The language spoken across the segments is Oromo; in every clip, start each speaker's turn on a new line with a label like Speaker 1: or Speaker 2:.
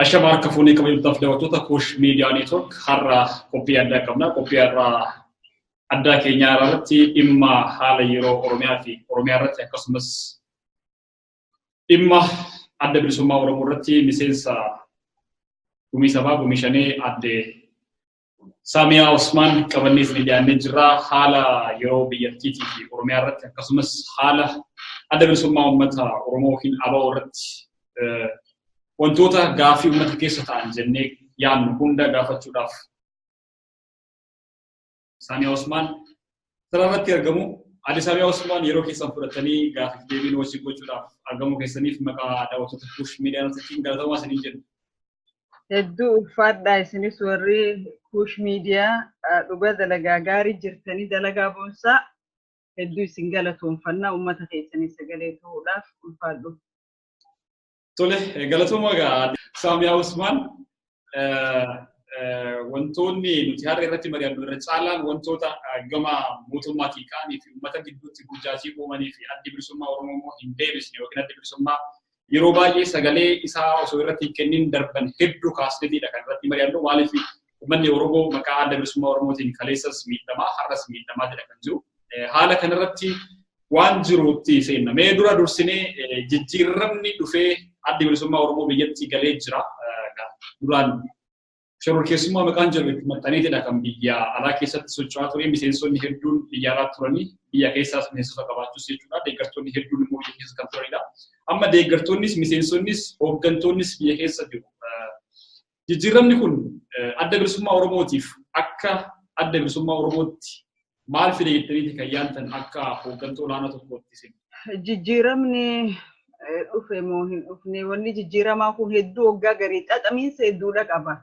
Speaker 1: Ashama harka fuunee kabajamtoota fi daawwattoota Kuush Miidiyaa Neetwoork har'a qophii addaa qabna. Qophii har'aa addaa keenyaa irratti dhimma haala yeroo Oromiyaa fi Oromiyaa irratti akkasumas dhimma adda bilisummaa Oromoo irratti miseensa gumii sabaa gumii shanee adde Saamiyaa Usmaan qabannee isin dhiyaannee jirra. Haala yeroo biyyattiitii fi Oromiyaa irratti akkasumas haala adda bilisummaa uummata Oromoo yookiin ABO irratti wantoota gaaffii uummata keessa ta'an jennee yaadnu hunda gaafachuudhaaf Saamiyaa Usmaan sararratti argamu. Adde Saamiyaa Usmaan yeroo keessan fudhatanii gaaffiif deebiin wajjin gochuudhaaf argamuu keessaniif maqaa daawwattoota Kuush Miidiyaa Neetwoorkiin galatoomaa isiniin jenna.
Speaker 2: Hedduu ulfaadhaa isinis warri Kuush Miidiyaa dhuga dalagaa gaarii jirtanii dalagaa boonsaa hedduu isin galatoonfannaa uummata keessanii sagalee ta'uudhaaf ulfaadhu.
Speaker 1: Tole galatoomaa egaa Saamiyaa Usmaan wantoonni nuti har'a irratti mari'annu irra caalaan wantoota gama mootummaatiin ka'anii fi uummata gidduutti burjaajii uumanii fi addi bilisummaa Oromoo immoo hin deebisne yookiin addi bilisummaa yeroo baay'ee sagalee isaa osoo irratti hin kennin darban hedduu kaasneetidha kan irratti mari'annu. Maaliif uummanni Oromoo maqaa adda bilisummaa Oromootiin kaleessas miidhamaa har'as miidhamaa jedha kan jiru. Haala kanarratti waan jirutti seenna. Mee dura dursinee jijjiiramni dhufee addi bilisummaa Oromoo biyyatti galee jira. Duraan shororkeessummaa maqaan jedhu itti maxxaneetidha kan biyya alaa keessatti socho'aa ture. Miseensonni hedduun biyya alaa turanii biyya keessaas miseensota qabaachuus jechuudha. Deeggartoonni hedduun immoo biyya keessa kan turanidha. Amma deeggartoonnis, miseensonnis, hooggantoonnis biyya keessa jiru. Jijjiiramni kun adda bilisummaa Oromootiif akka adda bilisummaa Oromootti maal fide jettaniiti kan yaaddan akka hooggantuu olaanaa tokkootti isin?
Speaker 2: Jijjiiramni dhufe moo hin dhufne wanni jijjiiramaa kun hedduu waggaa garii xaxamiinsa hedduudha qaba.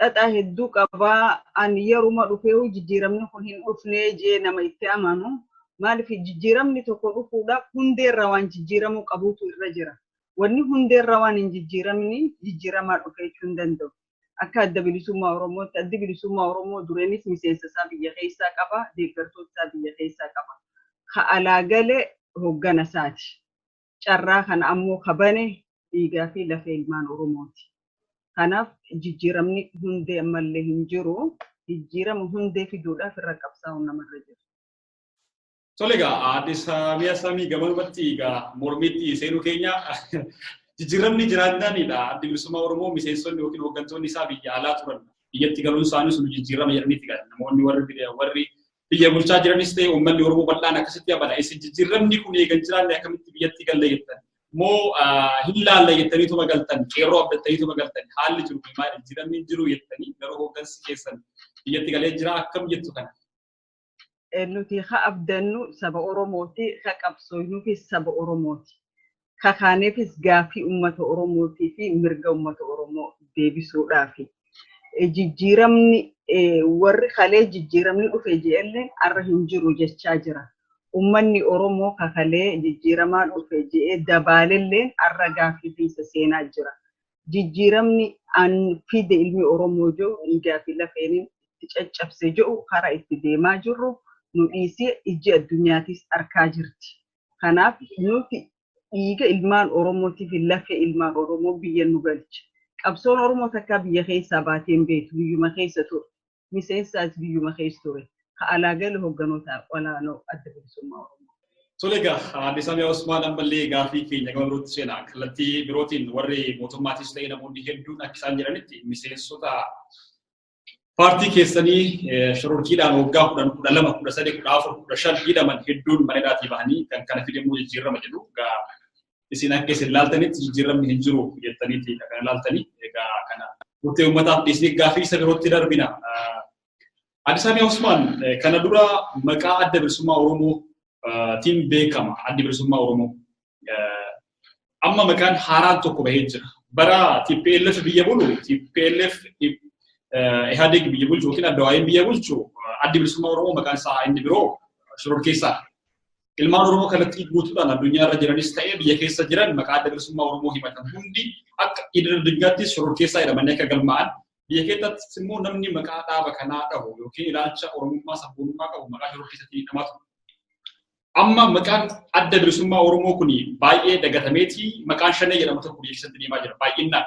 Speaker 2: Xaxaa hedduu qabaa ani yeruma dhufee jijjiiramni kun hin dhufne jee nama itti amanu. Maaliif jijjiiramni tokko dhufuudhaaf hundeerra waan jijjiiramuu qabuutu irra jira. Wanni hundeerra waan hin jijjiiramni jijjiiramaa dhufe jechuu hin danda'u. Akka adda bilisummaa Oromootti addi bilisummaa Oromoo dureenis miseensa isaa biyya keessaa qaba, deeggartoota isaa biyya keessaa qaba. Ka alaa gale hooggana isaati. Carraa kana ammoo kabane dhiigaa fi lafee ilmaan Oromooti. Kanaaf jijjiiramni hundee ammallee hin jiru. Jijjiirama hundee fiduudhaaf irra qabsaa'uun namarra jira.
Speaker 1: Tole egaa adde Saamiyaa Samii gamanumatti egaa mormiitti seenuu keenya jijjiiramni jiraannaanidha. Addi bilisummaa Oromoo miseensonni yookiin hooggantoonni isaa biyya alaa turan biyyatti galuun isaanii sun jijjiirama jedhaniiti egaa namoonni warri biyya bulchaa jiranis ta'e uummanni Oromoo bal'aan akkasitti amana. Isin jijjiiramni kun eegan jiraanne akkamitti biyyatti galle jettan? Moo hin laalla jettaniituma galtan qeerroo abdattaniituma galtan haalli jiru maali jijjiiramni hin jiru jettanii garuu hooggansi keessan biyyatti galee jira akkam jettu kana?
Speaker 2: Nuti ka abdannu saba Oromooti, ka qabsooynuufis saba Oromooti. Kakaaneefis gaaffii uummata Oromootii fi mirga uummata Oromoo deebisuudhaafi. Jijjiiramni warri kalee jijjiiramni dhufe je'elleen har'a hin jiru jechaa jira. Uummanni Oromoo kakalee jijjiiramaa dhufe je'ee dabaalelleen har'a gaaffii keessa seenaa jira. Jijjiiramni an fide ilmi Oromoo jiru dhiigaa fi lafeeniin itti caccabse jiru karaa itti deemaa jirru nu dhiisee ijji addunyaatis arkaa jirti. Kanaaf nuti dhiiga ilmaan Oromootii fi lafee ilmaan Oromoo biyya nu galche. Qabsoon Oromoo takkaa biyya keessaa baatee hin beektu biyyuma keessa ture. Miseensaas biyyuma keessa ture. Ka alaa gale hoogganoota olaanoo adda bilisummaa Oromoo.
Speaker 1: Tole egaa adde Saamiyaa Usmaan ammallee gaaffii keenya gama birootti seenaa. Kallattii birootiin warri mootummaatis ta'e namoonni hedduun akka isaan jedhanitti miseensota paartii keessanii shororkiidhaan waggaa 10, 12, 13, 14, 15 hidhaman hedduun mana hidhaatii bahanii kan kana fide immoo jijjiirama jedhu. Egaa isin akka isin ilaaltanitti jijjiiramni hin jiru jettaniiti kan ilaaltanii. Egaa kana murtee uummataaf dhiisnee gaaffii isa birootti darbina. Adde Saamiyaa Usmaan kana dura maqaa adda bilisummaa Oromootiin beekama. Addi bilisummaa Oromoo. Amma maqaan haaraan tokko bahee jira. Bara TPLF biyya bulu, TPLF Ihadeg biyya bulchu yookiin Addawaayeen biyya bulchu addi bilisummaa Oromoo maqaan isaa inni biroo shororkeessaadha. Ilmaan Oromoo kallattii guutuudhaan addunyaa irra jiranis ta'ee biyya keessa jiran maqaa adda bilisummaa Oromoo himatan hundi akka idil addunyaatti shororkeessaa jedhamanii akka galmaa'an biyya keessattis immoo namni maqaa dhaaba kanaa dhahu yookiin ilaalcha Oromummaa sabboonummaa qabu maqaa shororkeessaatiin hidhamaa ture. Amma maqaan Adda Bilisummaa Oromoo kun baay'ee dagatameeti maqaan Shanee jedhamu tokko biyya keessatti deemaa jira. Baay'inaan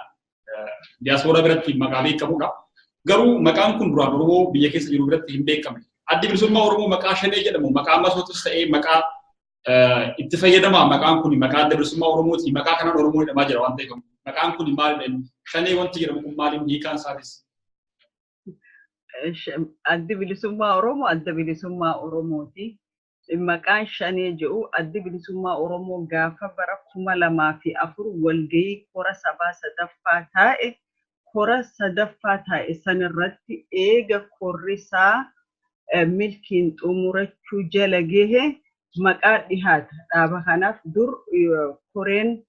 Speaker 1: diyaaspooraa biratti maqaa beekamudha. Garuu maqaan kun duraan Oromoo biyya keessa jiru biratti hin beekamne. Addi Bilisummaa Oromoo maqaa Shanee jedhamu maqaa masootis ta'ee maqaa itti fayyadamaa maqaan kun maqaa Adda Bilisummaa Oromooti. Maqaa kanaan Oromoo jedhamaa jira waan ta'eef. Maqaan kun maalidha? Shanee wanti jedhamu kun maaliin hiikaan isaatis?
Speaker 2: Addi Bilisummaa Oromoo Adda Bilisummaa Oromooti. Maqaan Shanee jedhu Addi Bilisummaa Oromoo gaafa bara 2004 walgahii kora sabaa sadaffaa taa'e, kora sadaffaa taa'e sanirratti eega korri isaa milkiin xumurachuu jala gahe maqaa dhihaata. Dhaaba kanaaf dur koreen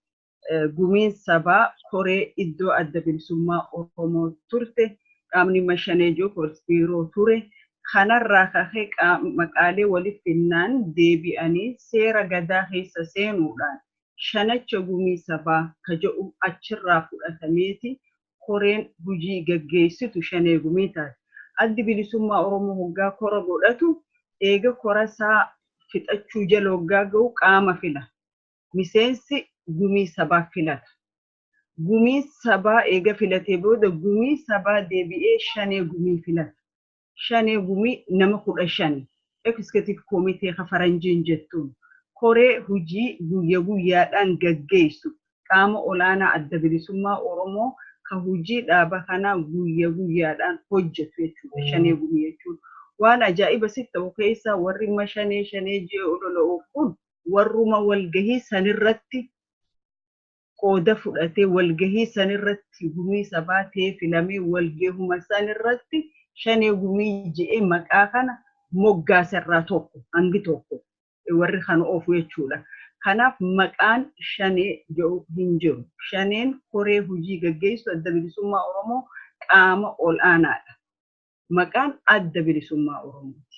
Speaker 2: gumiin sabaa koree iddoo Adda Bilisummaa Oromoo turte, qaamni Shanee jiru poolisibiiroo ture. Kanarraa kakee maqaalee walitti finnaan deebi'anii seera gadaa keessa seenuudhaan shanacha gumii sabaa ka jedhu achirraa fudhatameeti koreen hojii gaggeessitu Shanee Gumii taate. Addi Bilisummaa Oromoo hoggaa kora godhatu eega kora isaa fixachuu jala hoggaa ga'u qaama fila. Miseensi gumii sabaa filata. Gumii sabaa eega filatee booda gumii sabaa deebi'ee Shanee Gumii filata. Shanee Gumii nama 15 executive committee ka faranjiin jettuun koree hojii guyya guyyaadhaan gaggeessu, qaama olaanaa Adda Bilisummaa Oromoo ka hojii dhaaba kanaa guyya guyyaadhaan hojjetu jechuudha Shanee Gumii jechuudha. Waan ajaa'iba sitti ta'u keessaa warri imma Shanee Shanee ji'a olola'uuf kun warruma walgahii sanirratti qooda fudhatee, walgahii sanirratti gumii sabaa ta'ee filamee, walgahuma sanirratti Shanee Gumii je'ee maqaa kana moggaasarraa tokko hangi tokko warri kana oofu jechuudha. Kanaaf maqaan Shanee jedhu hin jiru. Shaneen koree hojii gaggeessu Adda Bilisummaa Oromoo qaama ol'aanaadha. Maqaan Adda Bilisummaa Oromooti.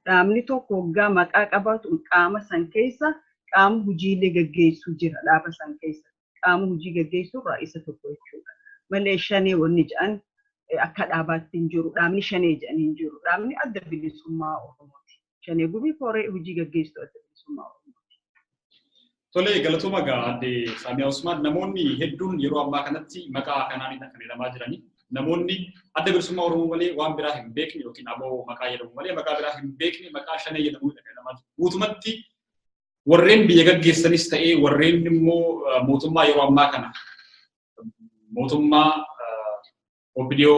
Speaker 2: Dhaabni tokko hoggaa maqaa qabaatu qaama san keessa qaama hojiilee gaggeessu jira dhaaba san keessa. Qaama hojii gaggeessu irraa isa tokko jechuudha. Malee Shanee wanni jedhan akka dhaabaatti hin jiru. Dhaabni Shanee jedhan hin jiru. Dhaabni Adda Bilisummaa Oromooti. Shanee Gumii koree hojii gaggeessu Adda Bilisummaa Oromooti.
Speaker 1: Tolee, galatooma egaa Aadde Saamiyaa Usmaan, namoonni hedduun yeroo ammaa kanatti maqaa kanaanidha kan jedhamaa jirani. Namoonni Adda Bilisummaa Oromoo malee waan biraa hin beekne yookiin ABO maqaa jedhamu malee maqaa biraa hin beekne maqaa Shanee jedhamuudha kan jedhamaa jiru. Guutumatti warreen biyya gaggeessanis ta'ee warreen immoo mootummaa yeroo ammaa kana mootummaa OPDO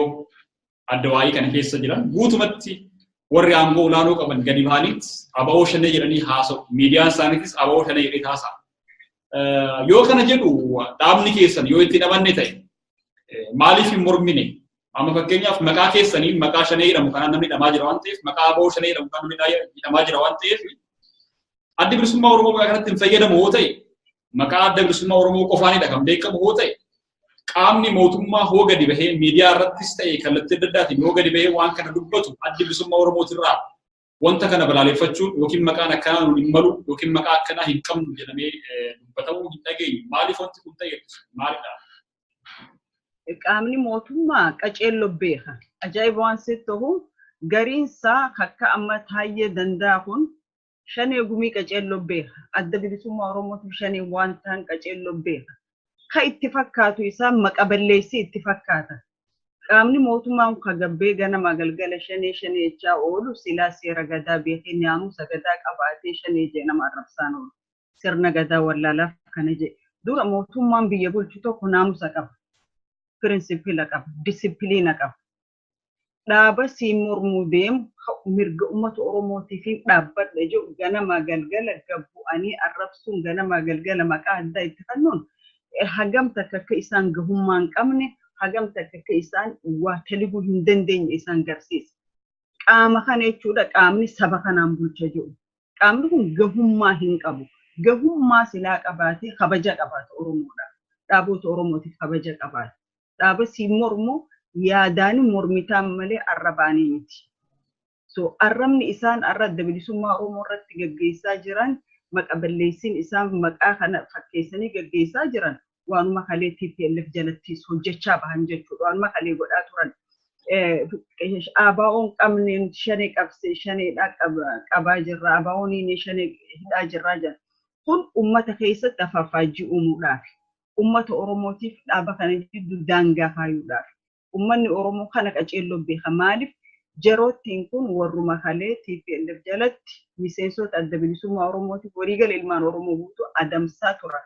Speaker 1: adda waa'ii kana keessa jiran guutumatti warri aangoo olaanoo qaban gadi bahaniit ABO Shanee jedhanii haasa'u. Miidiyaan isaaniitis ABO Shanee jedhee haasa'a. Yoo kana jedhu dhaabni keessan yoo itti dhabanne ta'e maaliif hin mormine? Amma fakkeenyaaf maqaa keessaniin maqaa Shanee jedhamu kanaan namni hidhamaa jira waan ta'eef, maqaa ABO Shanee jedhamu kanaan namni hidhamaa jira waan ta'eef, Addi Bilisummaa Oromoo maqaa kanatti hin fayyadamu yoo ta'e, maqaa Adda Bilisummaa Oromoo qofaanidha kan beekamu yoo ta'e, qaamni mootummaa hoo gadi bahee miidiyaa irrattis ta'e kallattii adda addaatiin hoo gadi bahee waan kana dubbatu Addi Bilisummaa Oromootirraa wanta kana balaaleffachuun yookiin maqaan akkanaa nuun hin malu yookiin maqaa akkanaa hin qabnu jedhamee dubbatamuu hin dhageenyu. Maaliif wanti kun ta'e maalidha?
Speaker 2: Qaamni mootummaa qaceelloo beeka. Ajaa'iba waan sitti ta'u gariinsaa akka amma Taayyee Danda'a kun Shanee Gumii qaceelloo beeka. Adda Bilisummaa Oromootiif Shanee waan ta'an qaceelloo beeka. Ka itti fakkaatu isaa maqa balleessii itti fakkaata. Qaamni mootummaa kun gabbee ganama galgala Shanee Shanee jechaa oolu silaa seera gadaa beekee naamusa gadaa qabaatee Shanee jee nama arrabsaan oolu. Sirna gadaa wallaalaaf kana jedhe. Dura mootummaan biyya bulchu tokko naamusa qaba. Pirinsipila qaba. Disipiliina qaba. Dhaaba siin mormuu deemu mirga uummata Oromootiif dhaabbadha jedhu ganama galgala gabbu'anii arrabsuun, ganama galgala maqaa addaa itti kennuun hagam takka akka isaan gahummaa hin qabne, hagam takka akka isaan waa taliguu hin dandeenye isaan garsiisa. Qaama kana jechuudha qaamni saba kanaan bulcha jedhu. Qaamni kun gahummaa hin qabu. Gahummaa silaa qabaatee kabaja qabaata Oromoodhaaf. Dhaabota Oromootiif kabaja qabaata. Dhaaba siin mormuu yaadaan mormitaan malee arrabaanii miti. So arrabni isaan arra Adda Bilisummaa Oromoo irratti gaggeessaa jiran, maqa balleessiin isaan maqaa kana fakkeessanii gaggeessaa jiran waanuma kalee TPLF jalattis hojjechaa bahan jechuudha. Waanuma kalee godhaa turan. ABO'n qabneen shanee qabsee shaneedhaa qabaa jirra. ABO'n shanee hidhaa jirraa jira. Kun uummata keessatti afaafaajii uumuudhaaf. Uummata Oromootiif dhaaba kana gidduu daangaa kaayuudhaaf. Uummanni Oromoo kana qaceelloo beeka. Maaliif jeroottiin kun warruma kalee TPLF jalatti miseensota adda bilisummaa Oromootiif waliigala ilmaan Oromoo guutuu adamsaa turan.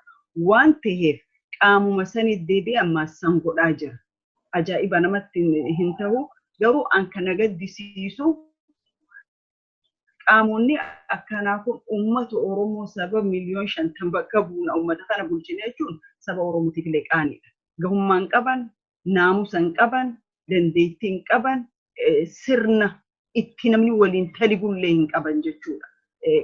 Speaker 2: Waan ta'eef qaamuma sanii deebi'ee ammaas san godhaa jira. Ajaa'iba namatti hin ta'u. Garuu an kana gaddisiisu qaamonni akkanaa kun uummata Oromoo saba 50,000,000 bakka buuna uummata kana bulchine jechuun saba Oromootiif illee qaanidha. Gahummaa hin qaban, naamusa hin qaban, dandeettii hin qaban, sirna itti namni waliin taligullee hin qaban jechuudha.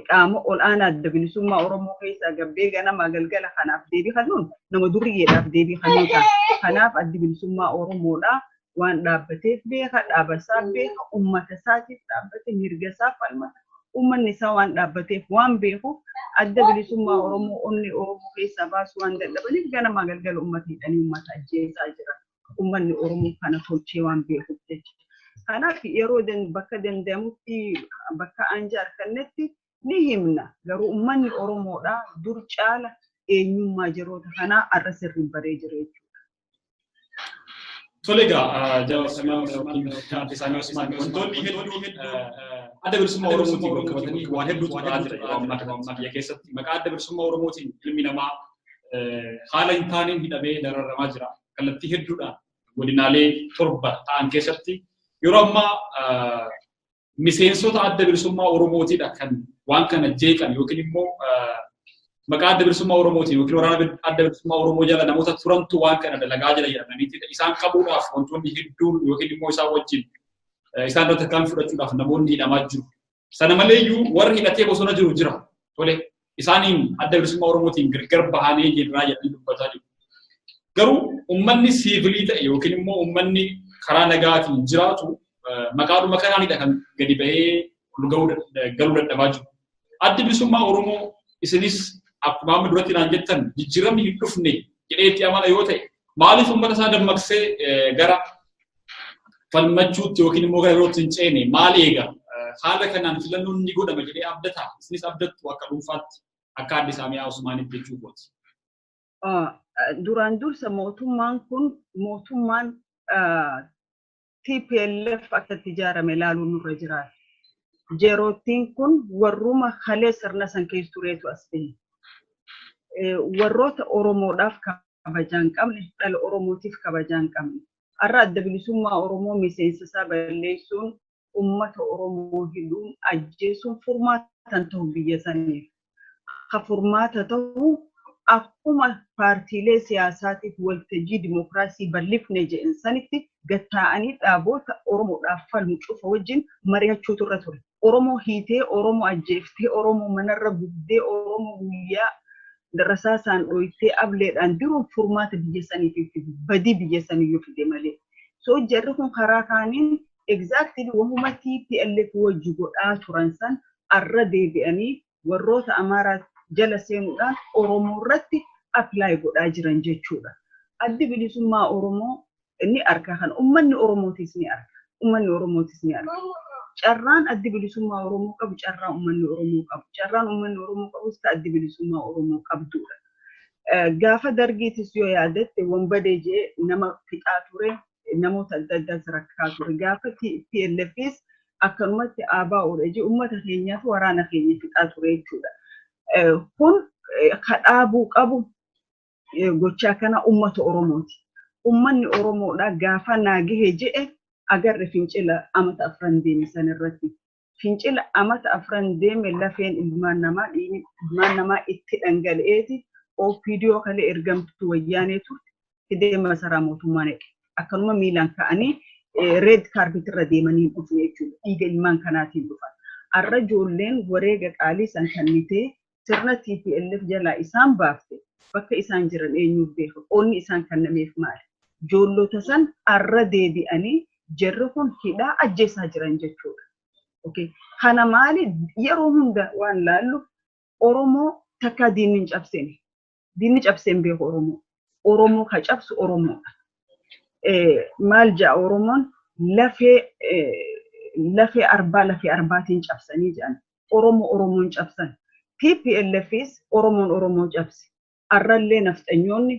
Speaker 2: Qaama ol'aanaa adda bilisummaa Oromoo keessaa gabbee ganamaa galgala kanaaf deebii kennuun nama duriyyeedhaaf deebii kennuu ta'a. Kanaaf addi bilisummaa Oromoodhaa waan dhaabbateef beeka, dhaaba isaa beeka, uummata isaatiif dhaabbate, mirga isaa falmata. Uummanni isaa waan dhaabbateef waan beekuuf adda bilisummaa Oromoo onnee Oromoo keessaa baasuu waan dadhabaniif ganamaa galgala uummata hidhanii uummata ajjeesaa jiran. Uummanni Oromoo kana tolchee waan beekuuf jecha. Kanaaf yeroo bakka danda'amutti bakka anja argannetti ni himna. Garuu uummanni Oromoodhaa dur caala eenyummaa jiroota kanaa har'a sirriin baree jira jechuudha.
Speaker 1: Tole egaa Jaal Usmaan wantoonni hedduun adda bilisummaa Oromootiin wal qabatanii waan hedduutu ta'aa jira yeroo ammaa kana biyya keessatti. Maqaa adda bilisummaa Oromootiin ilmi namaa haala hin taaneen hidhamee dararamaa jira. Kallattii hedduudhaan godinaalee 7 ta'an keessatti yeroo ammaa miseensota adda bilisummaa Oromootiidha kan waan kana jeeqan yookiin immoo maqaa adda bilisummaa Oromootiin yookiin waraana adda bilisummaa Oromoo jala namoota turantu waan kana dalagaa jira jedhamanii isaan qabuudhaaf wantoonni hedduun yookiin immoo isaan wajjin isaan irratti tarkaanfii fudhachuudhaaf namoonni hidhamaa jiru. Sana maleeyyuu warri hidhatee bosona jiru jira. Tole isaaniin adda bilisummaa Oromootiin gargar bahanii jirraa jedhanii dubbataa jiru. Garuu uummanni siivilii ta'e yookiin immoo uummanni karaa nagaatiin jiraatu maqaadhuma kanaanidha kan gadi bahee galuu dadhabaa jiru. Addi bilisummaa Oromoo isinis akkuma amma duratti naan jettan jijjiiramni hin dhufne jedhee itti amana yoo ta'e maaliif uummata isaa dammaqsee gara falmachuutti yookiin immoo gara birootti hin ceene maal eega? Haala kanaan filannoon ni godhama jedhee abdataa isinis abdattu akka dhuunfaatti akka adde Saamiyaa Usmaanitti jechuu kooti.
Speaker 2: Duraan dursa mootummaan kun mootummaan TPLF akka itti ijaarame ilaaluun nurra jiraata. Jeroottiin kun warruma kalee sirna san keessa tureetu as bahe. Warroota Oromoodhaaf kabajaa hin qabne, dhala Oromootiif kabajaa hin qabne. Har'a adda bilisummaa Oromoo miseensa isaa balleessuun, uummata Oromoo hidhuun, ajjeesuun furmaata ta'u biyya saniif. Ka furmaata ta'u akkuma paartiilee siyaasaatiif waltajjii dimookiraasii bal'ifne jedhan sanitti gattaa'anii dhaaboota Oromoodhaaf falmu cufa wajjin mari'achuutu irra ture. Oromoo hiitee, Oromoo ajjeeftee, Oromoo manarra gubdee, Oromoo guyyaa rasaasaan dhoyitee ableedhaan diruun furmaata biyya saniitiif fidu, badii biyya saniyyuu fide malee. So jarri kun karaa kaaniin exactly wahuma TPLF wajji godhaa turan san arra deebi'anii warroota Amaaraa jala seenuudhaan Oromoo irratti apply godhaa jiran jechuudha. Addi bilisummaa Oromoo ni arga kan uummanni Oromootis ni arga. Uummanni Oromootis ni arga. Carraan addi bilisummaa Oromoo qabu carraa uummanni Oromoo qabu. Carraan uummanni Oromoo qabus addi bilisummaa Oromoo qabdudha. Gaafa dargiitis yoo yaadatte wanbadee jee nama fixaa ture, namoota adda addaas rakkaa ture. Gaafa TPLFs akkanumatti ABO jee uummata keenyaa fi waraana keenya fixaa ture jechuudha. Kun kadhaabuu qabu gochaa kana uummata Oromooti. Uummanni Oromoodha gaafa naa gahe jedhe agarre fincila amata 4 deeme san irratti. Fincila amata 4 deeme lafeen ilmaan namaa dhiigni ilmaan namaa itti dhangala'eeti OPDO kalee ergamtuu wayyaanee turte fidee masaraa mootummaa naqe. Akkanuma miilaan ka'anii red carpet irra deemanii dhufne jechuudha. Dhiiga ilmaan kanaatiin dhufan. Har'a ijoolleen wareega qaalii san kennitee sirna TPLF jalaa isaan baafte bakka isaan jiran eenyuuf beeka? Qoonni isaan kennameef maali? Ijoollota san har'a deebi'anii jarri kun hidhaa ajjeesaa jiran jechuudha. Okay. Kana maali yeroo hunda waan laallu Oromoo takka diinni hin cabsine. Diinni cabsee hin beeku Oromoo. Oromoo ka cabsu Oromoodha. Maal ja'a Oromoon Lafee arbaa lafee arbaatiin cabsanii jedhan. Oromoo Oromoon cabsan. TPLFs Oromoon Oromoo cabse. Arrallee nafxanyoonni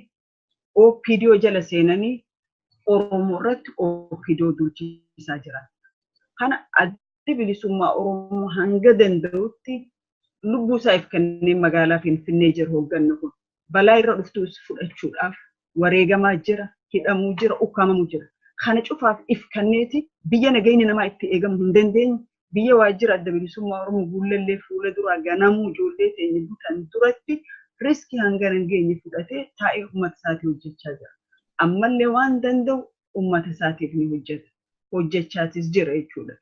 Speaker 2: OPDO jala seenanii Oromoo irratti OPDO duulchisaa jiran. Kana addi bilisummaa Oromoo hanga danda'utti lubbuu isaa if kennee magaalaa Finfinnee jiru hooggannu kun balaa irra dhuftus fudhachuudhaaf wareegamaa jira, hidhamuu jira, ukkaamamuu jira. Kana cufaaf if kenneeti biyya nageenyi namaa itti eegamu hin dandeenye, biyya waajjira adda bilisummaa Oromoo guullallee fuula duraa ganamuu ijoollee teenya butan duratti riskii hanga hin geenye fudhatee taa'ee uummata isaatii hojjechaa jira. Ammallee waan danda'u uummata isaatiif ni hojjeta. Hojjechaatis jira jechuudha.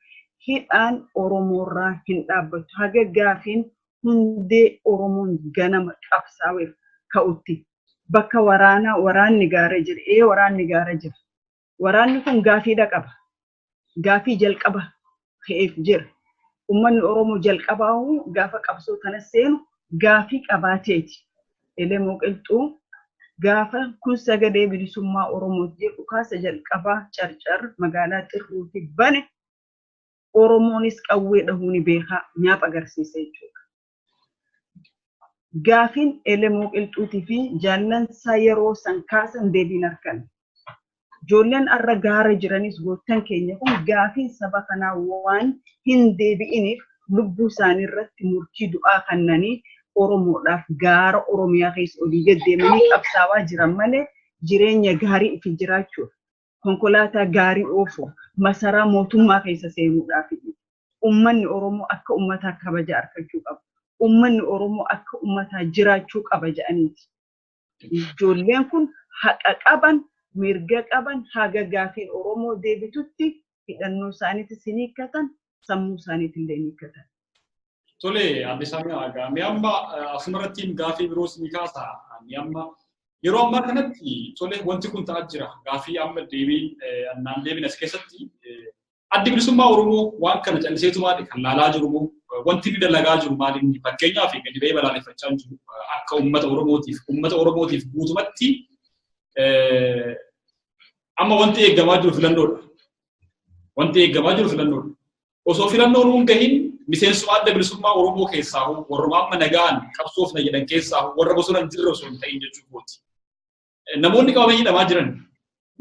Speaker 2: Hidhaan Oromoorraa hin dhaabbattu. Haga gaafiin hundee Oromoon ganama qabsaa'eef ka'utti. Bakka waraanaa waraanni gaara jira. Waraanni gaara jira. Waraanni kun gaafiidha qaba. Gaafii jalqaba ka'eef jira. Uummanni Oromoo jalqabaa gaafa qabsoo kana seenu gaafii qabaateeti. Elemoo Qilxuu gaafa kun sagalee bilisummaa Oromoo jedhu kaasa jalqabaa Carcar magaalaa Xirruuti bane Oromoonis qawwee dhahuu ni beekaa nyaapha agarsiisa jechuudha. Gaafiin Elemoo Qilxuutii fi jaallansaa yeroo san kaasan deebiin argan. Ijoolleen arra gaara jiranis goottan keenya kun gaafiin saba kanaa waan hin deebi'iniif lubbuu isaanii irratti murtii du'aa kennanii Oromoodhaaf gaara Oromiyaa keessa olii gad deemanii qabsaawaa jiran malee jireenya gaarii ifi jiraachuuf, konkolaataa gaarii oofuuf, masaraa mootummaa keessa seenuudhaaf. Uummanni Oromoo akka uummataa kabaja argachuu qaba. Uummanni Oromoo akka uummataa jiraachuu qaba jedhaniiti. Ijoolleen kun haqa qaban, mirga qaban, haga gaafiin Oromoo deebitutti hidhannoo isaaniitis hin hiikkatan, sammuu isaaniitti illee hin hiikkatan.
Speaker 1: Tole, Aadde Saamiyaa, mee amma asumarratti gaafii biroos ni kaasa. Mee amma yeroo ammaa kanatti tole wanti kun ta'aa jira. Gaafii amma deebiin naan deebin as keessatti addi bilisummaa Oromoo waan kana calliseetu maali kan laalaa jiru moo wanti inni dalagaa jiru maali inni fakkeenyaaf gadi ba'ee balaaleffachaa jiru akka uummata Oromootiif guutumatti amma wanti eeggamaa jiru filannoodha. Wanti eeggamaa jiru filannoodha. Osoo filannoon hin gahin miseensuma adda bilisummaa Oromoo keessaa warruma amma nagaan qabsoofna jedhan keessaa warra bosona hin jirre osoo hin ta'in jechuu kooti. Namoonni qabamanii hidhamaa jiran,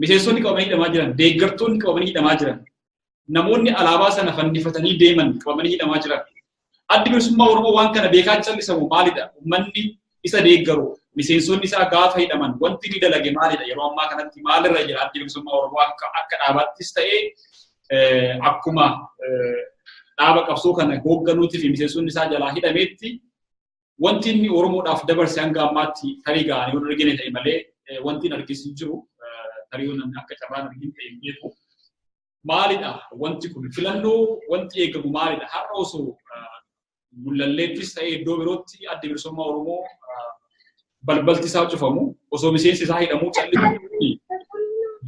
Speaker 1: miseensonni qabamanii hidhamaa jiran, deeggartoonni qabamanii hidhamaa jiran, namoonni alaabaa sana fannifatanii deeman qabamanii hidhamaa jiran. Addi bilisummaa Oromoo waan kana beekaa callisamu maalidha? Uummanni isa deeggaru, miseensonni isaa gaafa hidhaman wanti inni dalage maalidha? Yeroo ammaa kanatti maalirra jira addi bilisummaa Oromoo akka dhaabaattis ta'ee akkuma dhaaba qabsoo kana hoogganuutii fi miseensonni isaa jalaa hidhameetti wanti inni Oromoodhaaf dabarse hanga ammaatti tarii ga'anii yoo argine ta'e malee wanti hin argisiin jiru tarii yoo namni akka carraan argin ta'e hin beeku. Maalidha wanti kun filannoo wanti eegamu maalidha? Har'a osoo Gullalleettis ta'e iddoo birootti addi bilisummaa Oromoo balbalti isaa cufamu osoo miseensi isaa hidhamuu callisu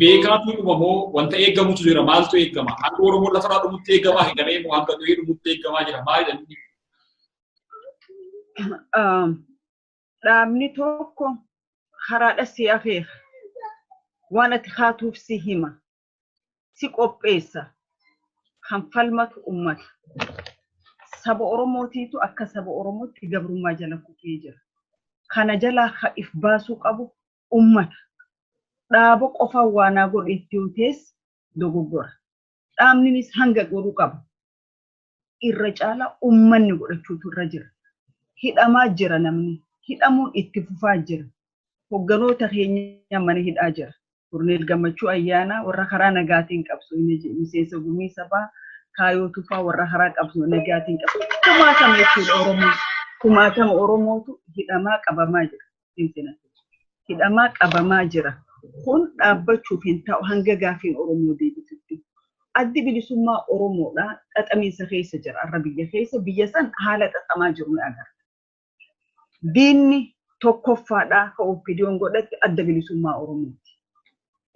Speaker 1: beekaatu dhumamoo wanta eegamutu jira maaltu eegama? Hanga Oromoon lafarraa dhumutti eegamaa hidhamee moo hanga du'ee dhumutti eegamaa jira maalidha inni?
Speaker 2: Dhaabni tokko karaadha si afeera. Waan ati kaatuuf si hima. Si qopheessa. Kan falmatu uummata. Saba Oromootiitu akka saba Oromootti gabrummaa jala kufee jira. Kana jalaa if baasuu qabu uummata. Dhaaba qofaan waanaa godhe itti yoo ta'es dogoggora. Dhaabninis hanga godhuu qaba. Irra caalaa uummanni godhachuutu irra jira. Hidhamaa jira namni. Hidhamuun itti fufaa jira. Hogganoota keenya mana hidhaa jira. Korneel Gammachuu Ayyaanaa warra karaa nagaatiin qabsu miseensa gumii sabaa Kaayoo Tufaa warra karaa qabsu nagaatiin qabsu. Kumaatama jechuudha Oromoo. Kumaatama Oromootu hidhamaa qabamaa jira. Hidhamaa qabamaa jira. Kun dhaabbachuuf hin ta'u hanga gaafiin Oromoo deebitutti. Addi bilisummaa Oromoodha xaxamiinsa keessa jira. Arra biyya keessa biyya san haala xaxamaa jiru ni agarra. Diinni tokkoffaadha ka OPDO'n godhatte adda bilisummaa Oromooti.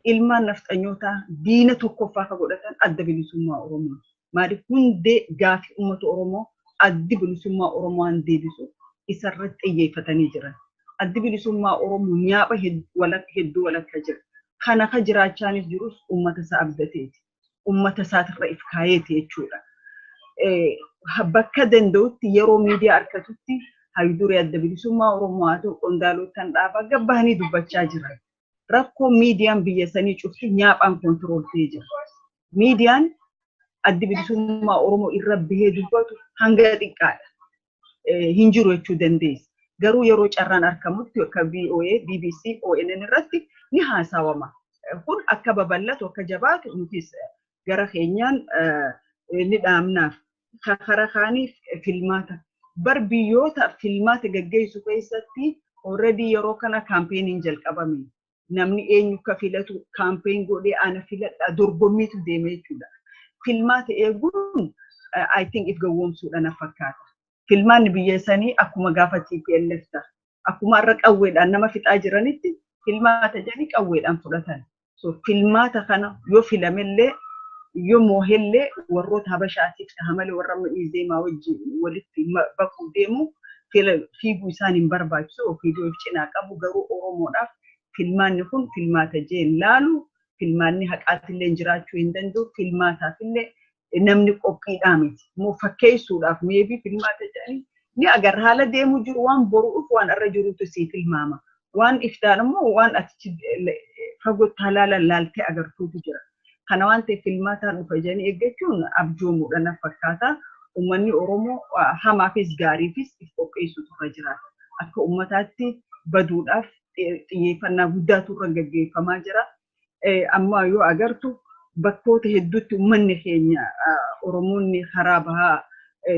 Speaker 2: Ilmaan nafxanyootaa diina tokkoffaa ka godhatan adda bilisummaa Oromooti. Maaliif hundee gaafii uummata Oromoo addi bilisummaa Oromoo waan deebisu isarratti xiyyeeffatanii jiran. Addi bilisummaa Oromoo nyaapha hedduu walakka jira. Kana ka jiraachaanis jirus uummata isaa abdateeti. Uummata isaatirra if kaayeeti jechuudha. Bakka danda'utti yeroo miidiyaa harkatutti hayyuuree adda bilisummaa Oromoo haa ta'u qondaalotaan dhaabaa gabbahanii dubbachaa jiran. Rakkoo miidiyaan biyya sanii cufti nyaaphaan control ta'ee jira. Miidiyaan adda bilisummaa Oromoo irra bahee dubbatu hanga xiqqaadha. Hin jiru jechuu dandeessa. Garuu yeroo carraan argamutti akka VOA, BBC, ONN irratti ni haasawama. Kun akka babal'atu akka jabaatu nutis gara keenyaan ni dhaamnaaf. Karaa kaaniif filmaata. Bar biyyoota filmaata gaggeessu keessatti already yeroo kana campaigniin jalqabame. Namni eenyu akka filatu campaign godhee ana filadha dorgommiitu deeme jechuudha. Filmaata eeguun I think if gowwoomsuudha na fakkaata. Filmaanni biyya sanii akkuma gaafa TPLF ta'a. Akkuma har'a qawweedhaan nama fixaa jiranitti filmaata jedhanii qawweedhaan fudhatan. So filmaata kana yoo filamellee yoo moohellee warroota Habashaatiif ta'a malee warra Izeemaa wajjin walitti baquu deemu fiiguu isaan hin barbaachisu. Ofiidoo cinaa qabu garuu Oromoodhaaf filmaanni kun filmaata jeen laalu, filmaanni haqaatillee jiraachuu hin danda'u, filmaataafillee namni qophiidhaa miti. Immoo fakkeessuudhaaf maybe filmaata jedhanii ni agarra haala deemu jiru waan boru dhufu waan irra jirutu sii tilmaama. Waan iftaan immoo waan ati fagootti halaalan laaltee agartuutu jira. Kana waan ta'eef filmaataan dhufa jedhanii eeggachuun abjoomuudha na fakkaata. Uummanni Oromoo hamaafis gaariifis if qopheessuutu irra jiraata. Akka uummataatti baduudhaaf xiyyeeffannaa guddaatu irra gaggeeffamaa jira. Amma yoo agartu bakkoota hedduutti uummanni keenya Oromoonni karaa bahaa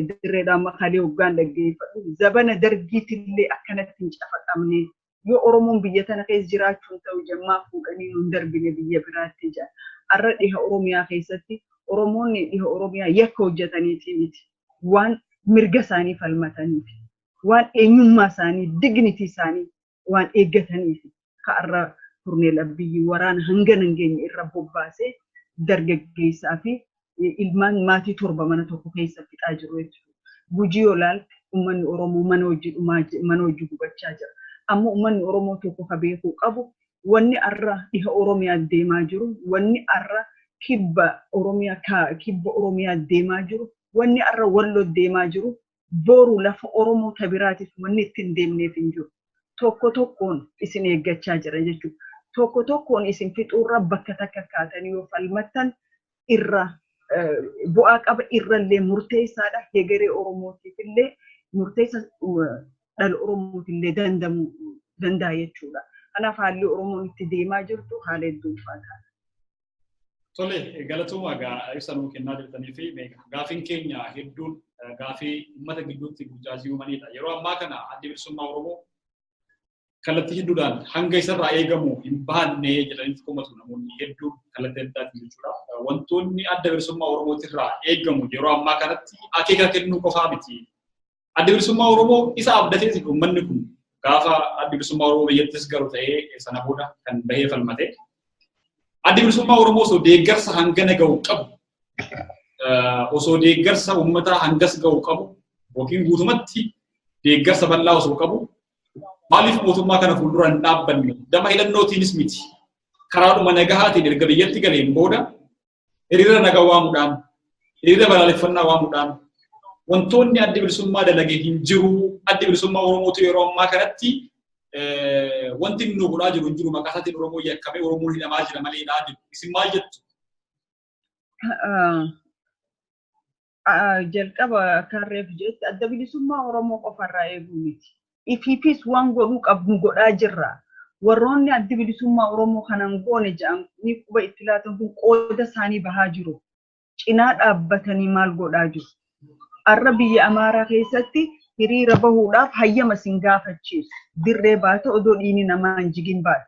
Speaker 2: dirreedhaan maqaalee hoggaan dhaggeeffadhu zabana dargiitillee akkanatti hin cafaqamne yoo Oromoon biyya tana keessa jiraachuun ta'u jammaa fuudhanii nuun darbine biyya biraatti jira. Har'a dhiha Oromiyaa keessatti Oromoonni dhiha Oromiyaa yakka hojjetaniiti miti. Waan mirga isaanii falmataniif, waan eenyummaa isaanii, dignity isaanii waan eeggataniif har'a Kurneel Abiyyi waraana hanga hin geenye irra bobbaasee dargaggeessaa fi ilmaan maatii 7 mana tokko keessa fixaa jiru jechuudha. Gujii yoo ilaalte uummanni Oromoo mana hojii dhumaa mana hojii gubachaa jira. Amma uummanni Oromoo tokko ka beekuu qabu wanni har'a dhiha Oromiyaa deemaa jiru, wanni har'a kibba Oromiyaa deemaa jiru, wanni har'a Walloo deemaa jiru boru lafa Oromoo tabiraatiif wanni ittiin deemneef hin jiru. Tokko tokkoon isin eeggachaa jira jechuudha. Tokko tokkoon isin fixuurra bakka takka kaatanii yoo falmattan irra bu'aa qaba irrallee murteessaadha. Hegeree Oromootiif illee murteessa dhala Oromootiif illee danda'a jechuudha. Kanaaf haalli Oromoon itti deemaa jirtu haala hedduu ulfaataadha.
Speaker 1: Tole galatooma egaa ibsa nuu kennaa jirtanii fi gaafiin keenya hedduun gaafii uummata gidduutti burjaajii uumanidha. Yeroo ammaa kana addi bilisummaa Oromoo kallattii hedduudhaan hanga isarraa eegamu hin baanne jedhanitti komatu namoonni hedduun kallattii addaatiin jechuudha. Wantoonni adda bilisummaa Oromootirraa eegamu yeroo ammaa kanatti akeeka kennuu qofaa miti. Adda bilisummaa Oromoo isa abdateeti uummanni kun gaafa adda bilisummaa Oromoo biyyattis galu ta'ee sana booda kan bahee falmate. Adda bilisummaa Oromoo osoo deeggarsa hangana gahu qabu, osoo deeggarsa uummataa hangas gahu qabu yookiin guutumatti deeggarsa bal'aa osoo qabu maaliif mootummaa kana fuuldura hin dhaabbanne? Gama hidhannootiinis miti. Karaadhuma nagahaatiin erga biyyatti galeen booda hiriira nagaa waamuudhaan, hiriira balaaleffannaa waamuudhaan wantoonni adda bilisummaa dalage hin jiru. Adda bilisummaa Oromootu yeroo ammaa kanatti wanti inni godhaa jiru hin jiru. Maqaa isaatiin Oromoo yakkamee Oromoon hidhamaa jira maleedhaa jiru. Isin maal jettu?
Speaker 2: Jalqaba karreef jetti adda bilisummaa Oromoo qofarraa eeguu miti. Ifiifis waan godhuu qabnu godhaa jirra. Warroonni adda bilisummaa Oromoo kanan goone jedhanii quba itti laatan kun qooda isaanii bahaa jiru. Cinaa dhaabbatanii maal godhaa jiru? Har'a biyya Amaaraa keessatti hiriira bahuudhaaf hayyama sin gaafachiisu. Dirree baate odoo dhiini namaa hin jigin baate.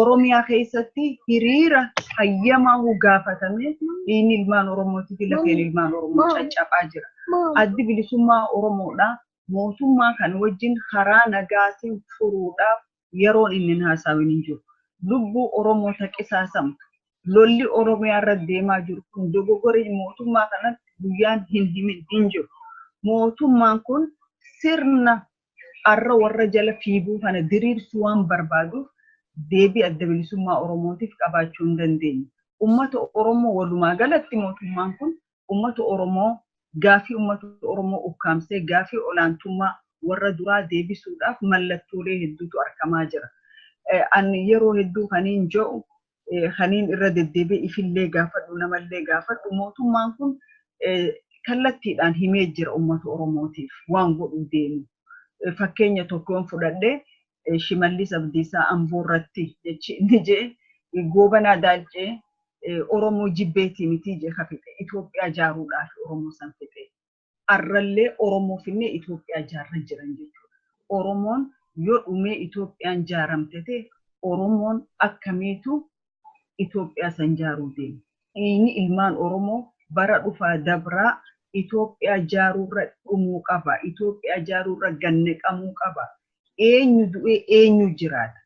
Speaker 2: Oromiyaa keessatti hiriira hayyamaa gaafatame dhiini ilmaan Oromootii fi lafeen ilmaan Oromoo caccabaa jira. Addi bilisummaa Oromoodha. Mootummaa kan wajjin karaa nagaatiin furuudhaaf yeroon inni hin haasawin hin jiru. Lubbuu Oromoo taqisaasamtu. Lolli Oromiyaa irra deemaa jiru kun dogoggorri mootummaa kanatti guyyaan hin himin hin jiru. Mootummaan kun sirna har'a warra jala fiiguu kana diriirsuu waan barbaaduuf deebii adda bilisummaa Oromootiif qabaachuu hin dandeenye. Uummata Oromoo walumaa galatti mootummaan kun uummata Oromoo gaafii uummata Oromoo ukkaamsee gaafii olaantummaa warra duraa deebisuudhaaf mallattoolee hedduutu argamaa jira. Ani yeroo hedduu kaniin jedhu, kaniin irra deddeebi'ee ifillee gaafadhu, namallee gaafadhu, mootummaan kun kallattiidhaan himee jira uummata Oromootiif waan godhuu deemu. Fakkeenya tokkoon fudhadhee, Shimallis Abdiisaa Amboo irratti jechi inni jee, Goobanaa Daalcee Oromoo jibbeetii miti jee ka fixe, Itoophiyaa ijaaruudhaaf Oromoo san fixe. Arrallee Oromoo finnee Itoophiyaa ijaarra jiran jechuudha. Oromoon yoo dhumee Itoophiyaan ijaaramte ta'e, Oromoon akkamiitu Itoophiyaa san ijaaruu deema? Dhiigni ilmaan Oromoo bara dhufaa dabraa Itoophiyaa ijaaruurra dhumuu qaba. Itoophiyaa ijaaruurra ganneqamuu qaba. Eenyu du'ee eenyu jiraata?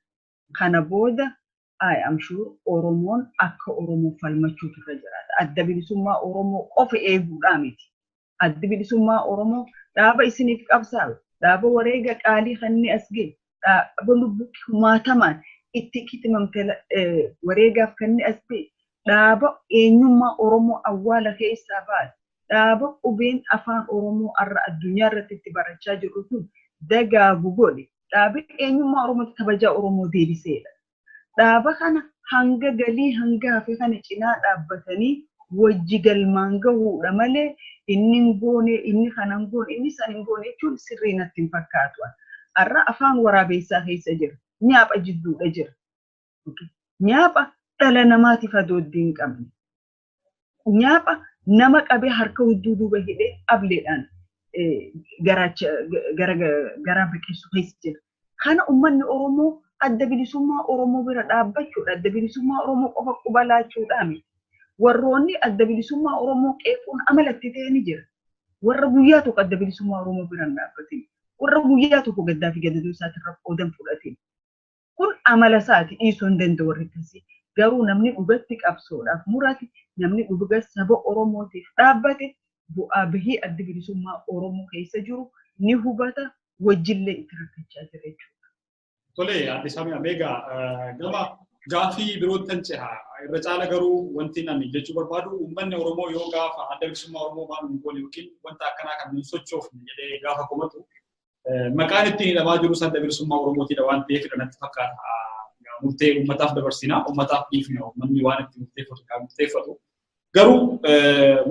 Speaker 2: Kana booda I am sure Oromoon akka Oromoo falmachuutu irra jiraata. Adda Bilisummaa Oromoo qofa eeguudhaa miti. Addi Bilisummaa Oromoo dhaaba isiniif qabsaa'u, dhaaba wareega qaalii kanneen as ga'e, dhaaba lubbuu kumaatamaan itti kitimamte wareegaaf kanneen as ga'e, dhaaba eenyummaa Oromoo awwaala keessaa baase, dhaaba qubeen afaan Oromoo har'a addunyaa irratti itti barachaa jirru kun dagaagu godhe, dhaaba eenyummaa Oromoo kabajaa Oromoo deebiseedha. Dhaaba kana hanga galii hanga hafe kana cinaa dhaabbatanii wajji galmaan gahuudha malee, inni hin goone, inni kana hin goone, inni san hin goone jechuun sirrii natti hin fakkaatu. Har'a afaan waraabessaa keessa jira. Nyaapha jidduudha jira. Nyaapha dhala namaatiif adooddii hin qabne. Nyaapha nama qabee harka hudduu duuba hidhee ableedhaan garaa baqeessu keessa jira. Kana uummanni Oromoo Adda Bilisummaa Oromoo bira dhaabbachuudha. Adda Bilisummaa Oromoo qofa quba laachuudhaa miti. Warroonni Adda Bilisummaa Oromoo qeequun amalatti ta'e ni jira. Warra guyyaa tokko Adda Bilisummaa Oromoo bira hin dhaabbatin. Warra guyyaa tokko gaddaa fi gadadoo isaatirra qoodan fudhatin. Kun amala isaati, dhiisuu hin danda'u warri akkasii. Garuu namni dhugatti qabsoodhaaf murate, namni dhuga saba Oromootiif dhaabbate, bu'aa bahii Adda Bilisummaa Oromoo keessa jiru ni hubata, wajjillee itti rakkachaa jira jechuudha.
Speaker 1: Tole, Aadde Saamiyaa, meegaa gama gaafii birootti kan ceha. Irra caala garuu wanti ani jechuu barbaadu, uummanni Oromoo yoo gaafa Adda Bilisummaa Oromoo maal hin goone yookiin wanta akkanaa kan hin sochoofne jedhee gaafa komatu, maqaan ittiin hidhamaa jirus Adda Bilisummaa Oromootiidha waan ta'eef natti fakkaata. Murtee uummataaf dabarsina, uummataaf dhiifna, uummanni waan itti murteeffatu kan murteeffatu. Garuu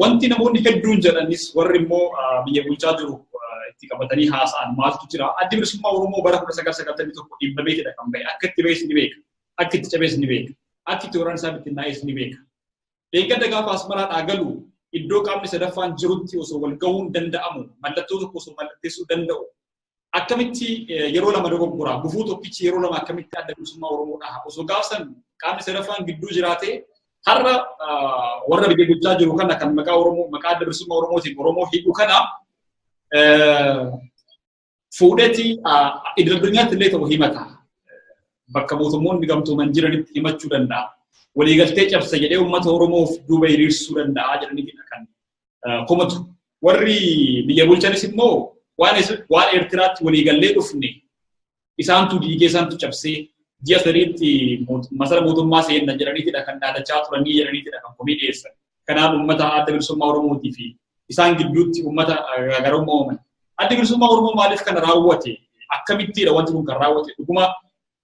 Speaker 1: wanti namoonni hedduun jedhanis, warri immoo biyya bulchaa jiru itti qabatanii haasa'an maaltu jira? Addi Bilisummaa Oromoo bara 1991 dhibbameetidha kan bahe. Akka itti bahes ni beeka. Akka itti cabees ni beeka. Akka itti waraana isaa bittinnaa'es ni beeka. Deeggarda gaafa Asmaraadhaa galu, iddoo qaamni sadaffaan jirutti osoo wal gahuun danda'amu, mallattoo tokko osoo mallatteessuu danda'u, akkamitti yeroo lama dogoggora? Gufuu tokkichi yeroo lama akkamitti Adda Bilisummaa Oromoo dhaha? Osoo gaafsan qaamni sadaffaan gidduu jiraate, har'a warra biyya bulchaa jiru kana kan maqaa Oromoo, maqaa Adda Bilisummaa Oromootiin Oromoo hidhu kana fuudheeti idil addunyaatti illee ta'u himata. Bakka mootummoonni gamtooman jiranitti himachuu danda'a. Waliigaltee cabsa jedhee uummata Oromoof duuba hiriirsuu danda'a jedhanii kan komatu. Warri biyya bulchanis immoo waan Eertiraatti waliigallee dhufne isaantu diigee, isaantu cabsee, ji'a 3tti masara mootummaa seenna jedhaniitidha kan dhaadachaa turanii jedhaniitidha kan komii dhiyeessan. Kanaaf uummata Adda Bilisummaa Oromootii fi isaan gidduutti uummata garaagarummaa uuman. Addi Bilisummaa Oromoo maaliif kana raawwate? Akkamittiidha wanti kun kan raawwate? Dhuguma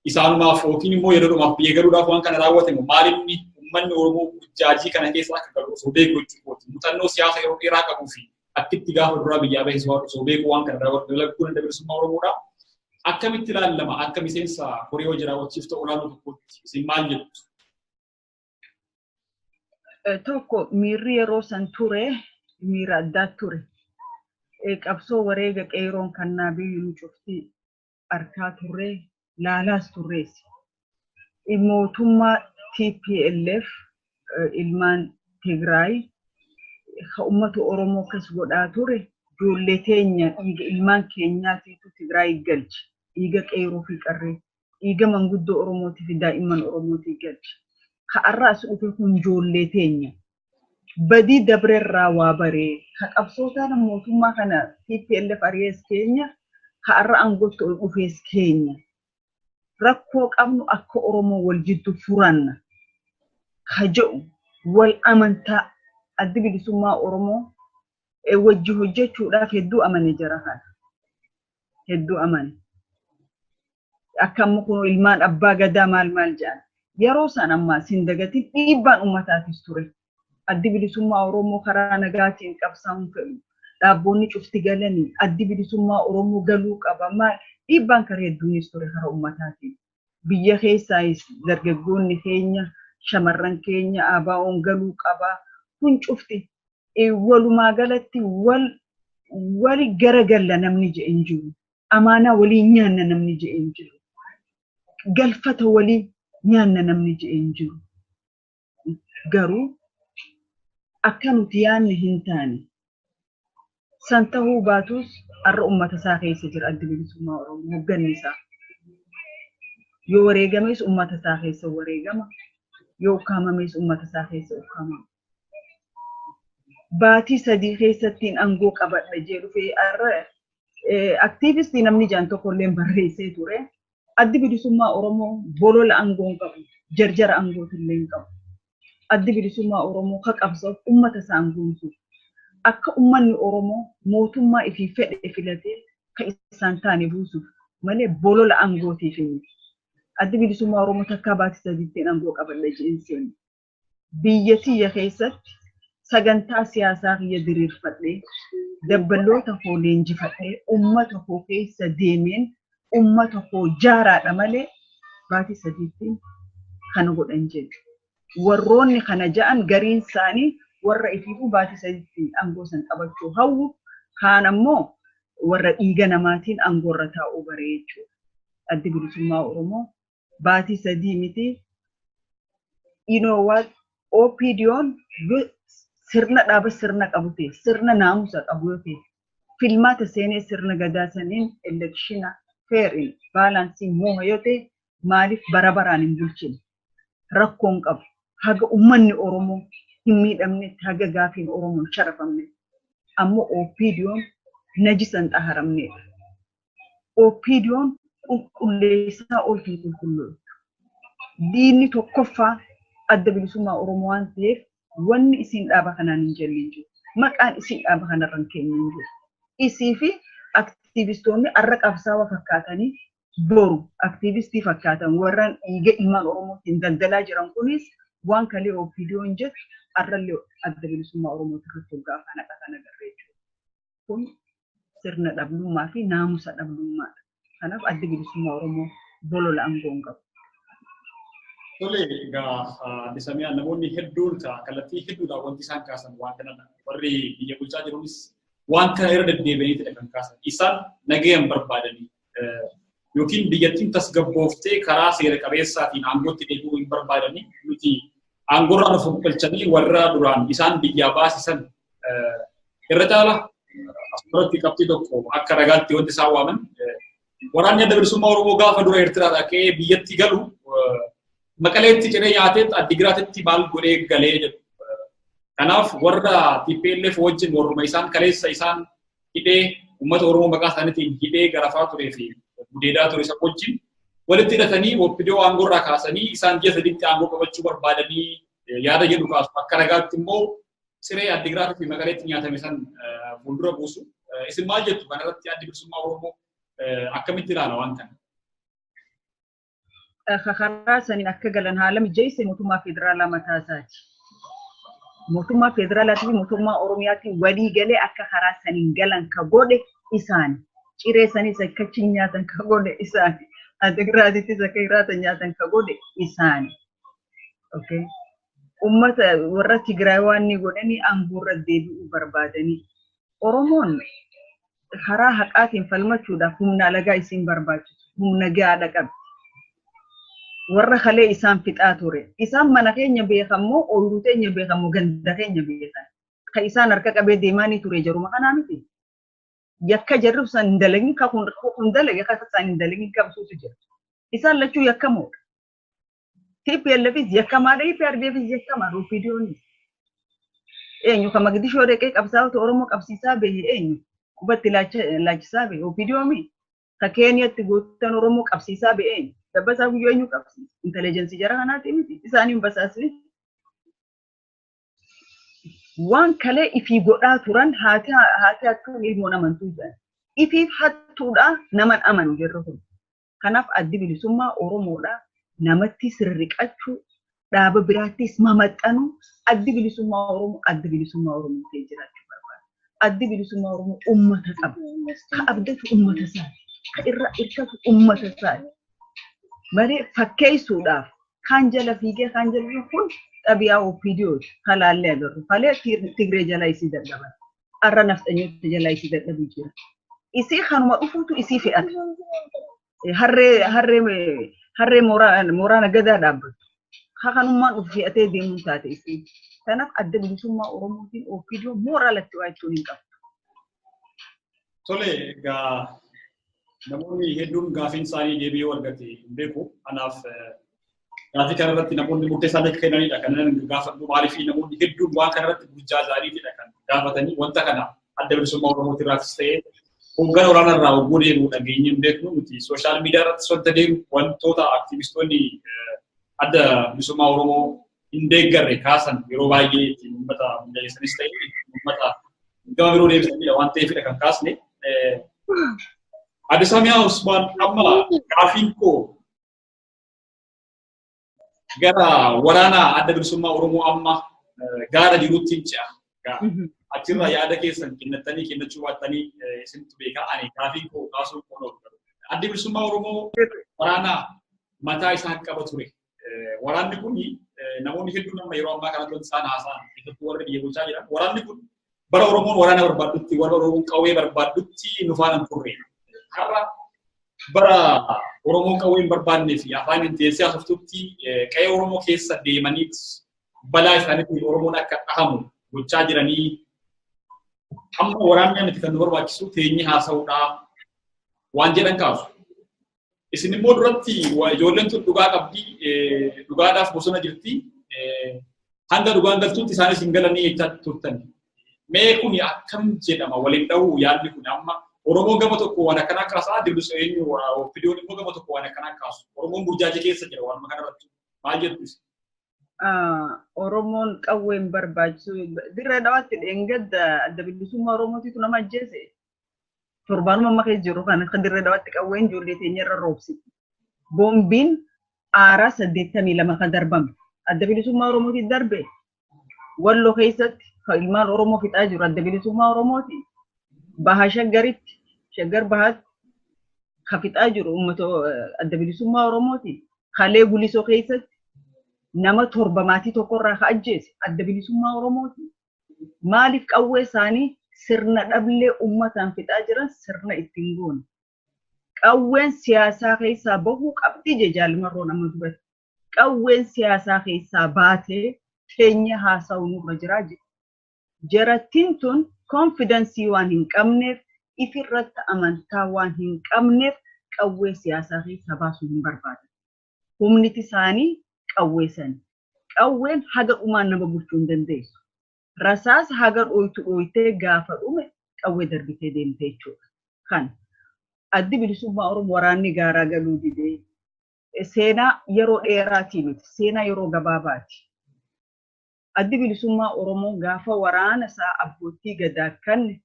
Speaker 1: isaanumaaf yookiin immoo yeroodhumaaf biyya galuudhaaf waan kana raawwate moo maalinni uummanni Oromoo burjaajii kana keessa akka galu osoo beeku jechuudha? Muuxannoo siyaasa yeroo dheeraa qabuu fi akkitti gaafa duraa biyyaa bahe osoo beeku waan kana dalaguun Adda Bilisummaa Oromoodha. Akkamitti ilaallama akka miseensa koree hojii raawwachiiftuu olaanoo tokkotti isin maal jettu?
Speaker 2: Tokko, miirri yeroo san ture miira addaa ture. Qabsoo wareega qeeroon kan naa biyyi cufti arkaa turre, laalaas turrees. Mootummaa TPLF, ilmaan Tigraay, uummata Oromoo akkas godhaa ture, ijoollee teenya, dhiiga ilmaan keenyaatiitu Tigraay galche. Dhiiga qeeroo fi qarree, dhiiga manguddoo Oromootii fi daa'imman Oromootii galche. Ka'arraa as dhufe kun ijoollee teenya. Badii dabrerraa waa baree, ka qabsootaan mootummaa kana TPLF ari'ees keenya, ka'arra aangootti ol dhufees keenya. Rakkoo qabnu akka Oromoo wal jiddu furanna. Ka jedhu Wal amantaa Addi Bilisummaa Oromoo wajji hojjechuudhaaf hedduu amane jara kana. Hedduu amane. Akka amma kun ilmaan abbaa gadaa maal maal jedhan. Yeroo san ammaa sin dagatin, dhiibbaan ummataatis ture. Addi Bilisummaa Oromoo karaa nagaatiin qabsaa'uun fedhu. Dhaabboonni cufti galanii Addi Bilisummaa Oromoo galuu qaba, maal, dhiibbaan karaa hedduunis ture karaa ummataatiin. Biyya keessaayis dargaggoonni keenya, shamarran keenya ABO'n galuu qaba. Kun cufti walumaa galatti wal wali garagalla namni jedhe hin jiru. Amaanaa walii nyaanna namni jedhe hin jiru. Galfata walii nyaanna namni jedhe hin jiru. Garuu akka nuti yaanne hin taane. San ta'uu baatus har'a uummata isaa keessa jira Addi Bilisummaa Oromoo, hoogganni isaa. Yoo wareegames uummata isaa keessa wareegama. Yoo ukkaamames uummata isaa keessa ukkaamama. Baatii 3 keessattiin aangoo qabadha jee dhufee, har'a aktiivistii namni jaan tokko illee barreessee ture. Addi Bilisummaa Oromoo bolola aangoo hin qabu. Jarjara aangootillee hin qabu. Addi Bilisummaa Oromoo ka qabsaa'u uummata isaa aangoomsuuf. Akka uummanni Oromoo mootummaa ifii fedhe filatee ka isaan taane buusuuf malee bolola aangootiif miti. Addi Bilisummaa Oromoo takkaa baatii 3tti aangoo qabadha jeen seenu. Biyya tiyya keessatti sagantaa siyaasaa kiyya diriirfadhee, dabballoota koo leenjifadhee, uummata koo keessa deemeen uummata koo jaaraadha malee baatii 3tti kana godhan jedhu. Warroonni kana ja'an gariin isaanii warra ifiifuu baatii 3tti aangoo san qabachuu hawwu, kaan ammoo warra dhiiga namaatiin aangoorra taa'uu bare jechuudha. Addi Bilisummaa Oromoo baatii 3 miti. You know what? OPDO'n sirna dhaaba sirna qabu ta'e, sirna naamusa qabu yoo ta'e, filmaata seenee sirna gadaa saniin election fair balance mooha yoo ta'e, maaliif bara baraan hin bulchine? Rakkoon qabu. Haga uummanni Oromoo hin miidhamnetti, haga gaafiin Oromoo hin sharafamnetti. Ammoo OPDO'n najisan xaharamneedha. OPDO'n qulqulleessaa ooltiin qulqullooftu. Diinni tokkoffaa Adda Bilisummaa Oromoo waan ta'eef, wanni isiin dhaaba kanaan hin jenne hin jiru. Maqaan isiin dhaaba kanarra hin keenye hin jiru. Isii fi aktiivistoonni har'a qabsaawaa fakkaatanii boru aktiivistii fakkaatan warraan dhiiga ilmaan Oromootiin daldalaa jiran kunis waan kalee OPDO'n jettu har'allee Adda Bilisummaa Oromoo irratti hoggaa afaan haqatan agarra jechuudha. Kun sirna dhablummaa fi naamusa dhablummaadha. Kanaaf Addi Bilisummaa Oromoo bolola aangoo hin qabu.
Speaker 1: Tole, egaa Aadde Samiyaa, namoonni hedduun kallattii hedduudhaan wanti isaan kaasan waan kanadha. Warri biyya bulchaa jirunis waan kana irra deddeebi'aniitidha kan kaasan. Isaan nagayaan barbaadanii yookiin biyyattiin tasgabbooftee karaa seera qabeessaatiin aangootti deebi'uu hin barbaadanii, nuti aangoorraa nu fonqolchanii warra duraan isaan biyyaa baasisan irra caala. Asirratti qabxii tokko akka ragaatti wanti isaan waaman, waraanni Adda Bilisummaa Oromoo gaafa dura Eertiraadhaa ka'ee biyyatti galu Maqaleetti ciree nyaatee Addigiraatitti maal godhee galee jedhu. Kanaaf warra TPLF wajjin, warruma isaan kaleessa isaan hidhee, uummata Oromoo maqaa isaaniitiin hidhee garafaa turee fi gudeedaa ture isa wajjin walitti hidhatanii OPDO aangoorraa kaasanii isaan ji'a 3tti aangoo qabachuu barbaadanii yaada jedhu kaasu. Akka ragaatti immoo ciree Addigiraatii fi Maqaleetti nyaatame san fuuldura buusu. Isin maal jettu kanarratti? Addi Bilisummaa Oromoo akkamitti ilaala waan kana?
Speaker 2: Karaa saniin akka galan haala mijeesse mootummaa federaalaa mataa isaati. Mootummaa federaalaatii fi mootummaa Oromiyaatiin walii galee akka karaa saniin galan ka godhe isaan. Ciree sanis akka achi nyaatan ka godhe isaan. Addigiraatittis akka jiraatan nyaatan ka godhe isaan. Okay. Uummata warra Tigraay waan ni godhanii aangoorra deebi'uu barbaadanii. Oromoon karaa haqaatiin falmachuudhaaf humna alagaa isiin barbaachisu. Humna gahaadha qabdi. Warra kalee isaan fixaa ture. Isaan mana keenya beekammoo, ooyiruu teenya beekammoo, ganda keenya beekan. Ka isaan harka qabee deemaanii ture jaruma kanaa miti. Yakka jarri isaan hin dalagin, ka kun dalage, ka isaan hin dalagin qabsuutu jira. Isaan lachuu yakkamoodha. TPLFis yakkamaadha, EPRDFis yakkamaadha, OPDOnis. Eenyu ka Maqdishoo dhaqee qabsaa'ota Oromoo qabsiisaa bahe eenyu? Qubatti laachisaa bahe OPDOmi. Ka Keeniyatti gootan Oromoo qabsiisaa bahe eenyu? Dabbasaa Guyyoo eenyu qabsiisa? Intelligence jara kanaati miti. Isaan hin basaasni. Waan kalee ifii godhaa turan haati hattuun ilmoon amantuu jedhan. Ifiif hattuudha naman amanu jirru kun. Kanaaf addi bilisummaa Oromoodha. Namatti sirriqachuu, dhaaba biraattis mamaxxanuu, addi bilisummaa Oromoo adda bilisummaa Oromoo ta'ee jiraachuu barbaada. Addi bilisummaa Oromoo uummata qaba. Ka abdatu uummata isaati. Ka irra hirkatu uummata isaati. Malee fakkeessuudhaaf kaan jala fiigee kaan jala fiigee kun xabiyaa OPDOti. Kalaallee agarru. Kalee Tigree jala isii dadhaban. Arra nafxanyoota jala isii dadhabu jira. Isii kanuma dhufuutu isii fe'ata. Harree mooraa nagadaa dhaabbattu. Kanummaan of fe'atee deemuun taate isii. Kanaaf adda bilisummaa Oromootiin OPDO mooraalatti waa jechuun hin qabdu.
Speaker 1: Tole egaa namoonni hedduun gaafiin isaanii deebii yoo argate hin beeku. Kanaaf gaafii kanarratti namoonni murtee isaanii akka kennanidha. Kan inni gaafadhu maaliif namoonni hedduun waan kanarratti bulchaa isaaniitidha kan gaafatanii wanta kana adda bilisummaa Oromootii irraas ta'ee hoogganaa olaanaa irraa hogguu deemu dhageenye hin beeknu nuti sooshaal miidiyaa irratti wanta deemu wantoota aktivistoonni adda bilisummaa Oromoo hin deeggarre kaasan yeroo baay'ee ittiin uummata hundeessanis ta'e uummata gama biroo deebisanidha waan ta'eefidha kan kaasne. Adde Saamiyaa Usmaan amma gaafiin koo gara waraana adda bilisummaa Oromoo amma gaara jirutti hin ce'a. Achirraa yaada keessan kennattanii kennachuu baattanii isintu beekaa ani gaafiin koo kaasuun koo oolu. Addi bilisummaa Oromoo waraana mataa isaa qaba ture. Waraanni kun namoonni hedduun amma yeroo ammaa kanatti wanti isaan haasa'an keessattuu warri biyya bulchaa jiran waraanni kun bara Oromoon waraana barbaaddutti warra Oromoon qawwee barbaaddutti nu faana hin turre. Har'a bara Oromoon qawwee hin barbaannee fi afaan hin teessee haasoftutti qe'ee Oromoo keessa deemanii balaa isaaniitiin Oromoon akka dhahamu gochaa jiranii amma waraanni miti kan nu barbaachisu teenyee haasa'uudhaa waan jedhan kaasu. Isin immoo duratti ijoolleen tun dhugaa qabdi, dhugaadhaaf bosona jirti. Hanga dhugaan galtutti isaanis hin galanii jechaa turtan. Mee kuni akkam jedhama waliin dhahuu yaadni kun amma Oromoon gama tokko waan akkanaa kaasaa dirbisu eenyu OPDOn immoo gama tokko waan akkanaa kaasu. Oromoon burjaajii keessa jira waanuma kanarratti. Maal jettu isin?
Speaker 2: Oromoon qawwee hin barbaachisu. Dirree Dhawaatti dheengadda adda bilisummaa Oromootiitu nama ajjeese. Torbaanuma amma keessa jiru kana akka Dirree Dhawaatti qawween ijoollee teenya irra roobsiti. Boombiin aaraa 82 kan darbame. Adda bilisummaa Oromootiin darbe. Walloo keessatti kan ilmaan Oromoo fixaa jiru adda bilisummaa Oromooti. Baha Shaggaritti, Shaggar Bahaatti kan fixaa jiru uummata adda bilisummaa Oromooti. Kalee Gulisoo keessatti nama 7 maatii tokkorraa kan ajjeese adda bilisummaa Oromooti. Maaliif qawwee isaanii sirna dhablee uummataan fixaa jiran sirna ittiin goone? Qawween siyaasaa keessaa bahuu qabdi jee Jaalmarroon amma duratti. Qawween siyaasaa keessaa baatee teenya haasa'u nurra jiraa jedhe. Jarattiin tun konfidensii waan hin qabneef, ifirratti amantaa waan hin qabneef qawwee siyaasaa keessaa baasuu hin barbaadan. Humniti isaanii qawwee sani. Qawween haga dhumaan nama bulchuu hin dandeessu. Rasaasa haga dhooytu dhooytee gaafa dhume qawwee darbitee deemte jechuudha. Kan addi bilisummaa Oromoo waraanni gaaraa galuu didee seenaa yeroo dheeraatii miti, seenaa yeroo gabaabaati. Addi bilisummaa Oromoo gaafa waraana isaa abbootii gadaa kanne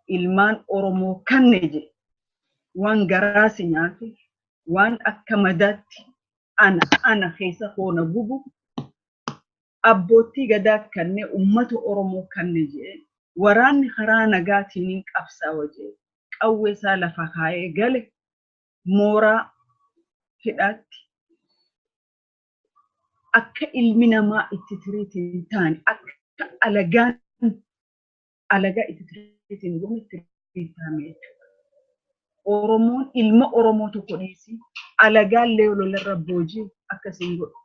Speaker 2: ilmaan Oromoo kanne jedhe waan garaa si nyaatu, waan akka madaatti ana keessa hoona gubu abbootii gadaa kanne uummata Oromoo kanne jedhe waraanni karaa nagaatiin hin qabsaawa jedhe qawwee isaa lafa kaa'ee gale mooraa hidhaatti akka ilmi namaa itti tiriitiin taane akka alagaa itti tiriitiin goone tiriitaame jechuudha. Oromoon ilma Oromoo tokko dhiisii alagaallee lolarra boojii akkasiin godhu.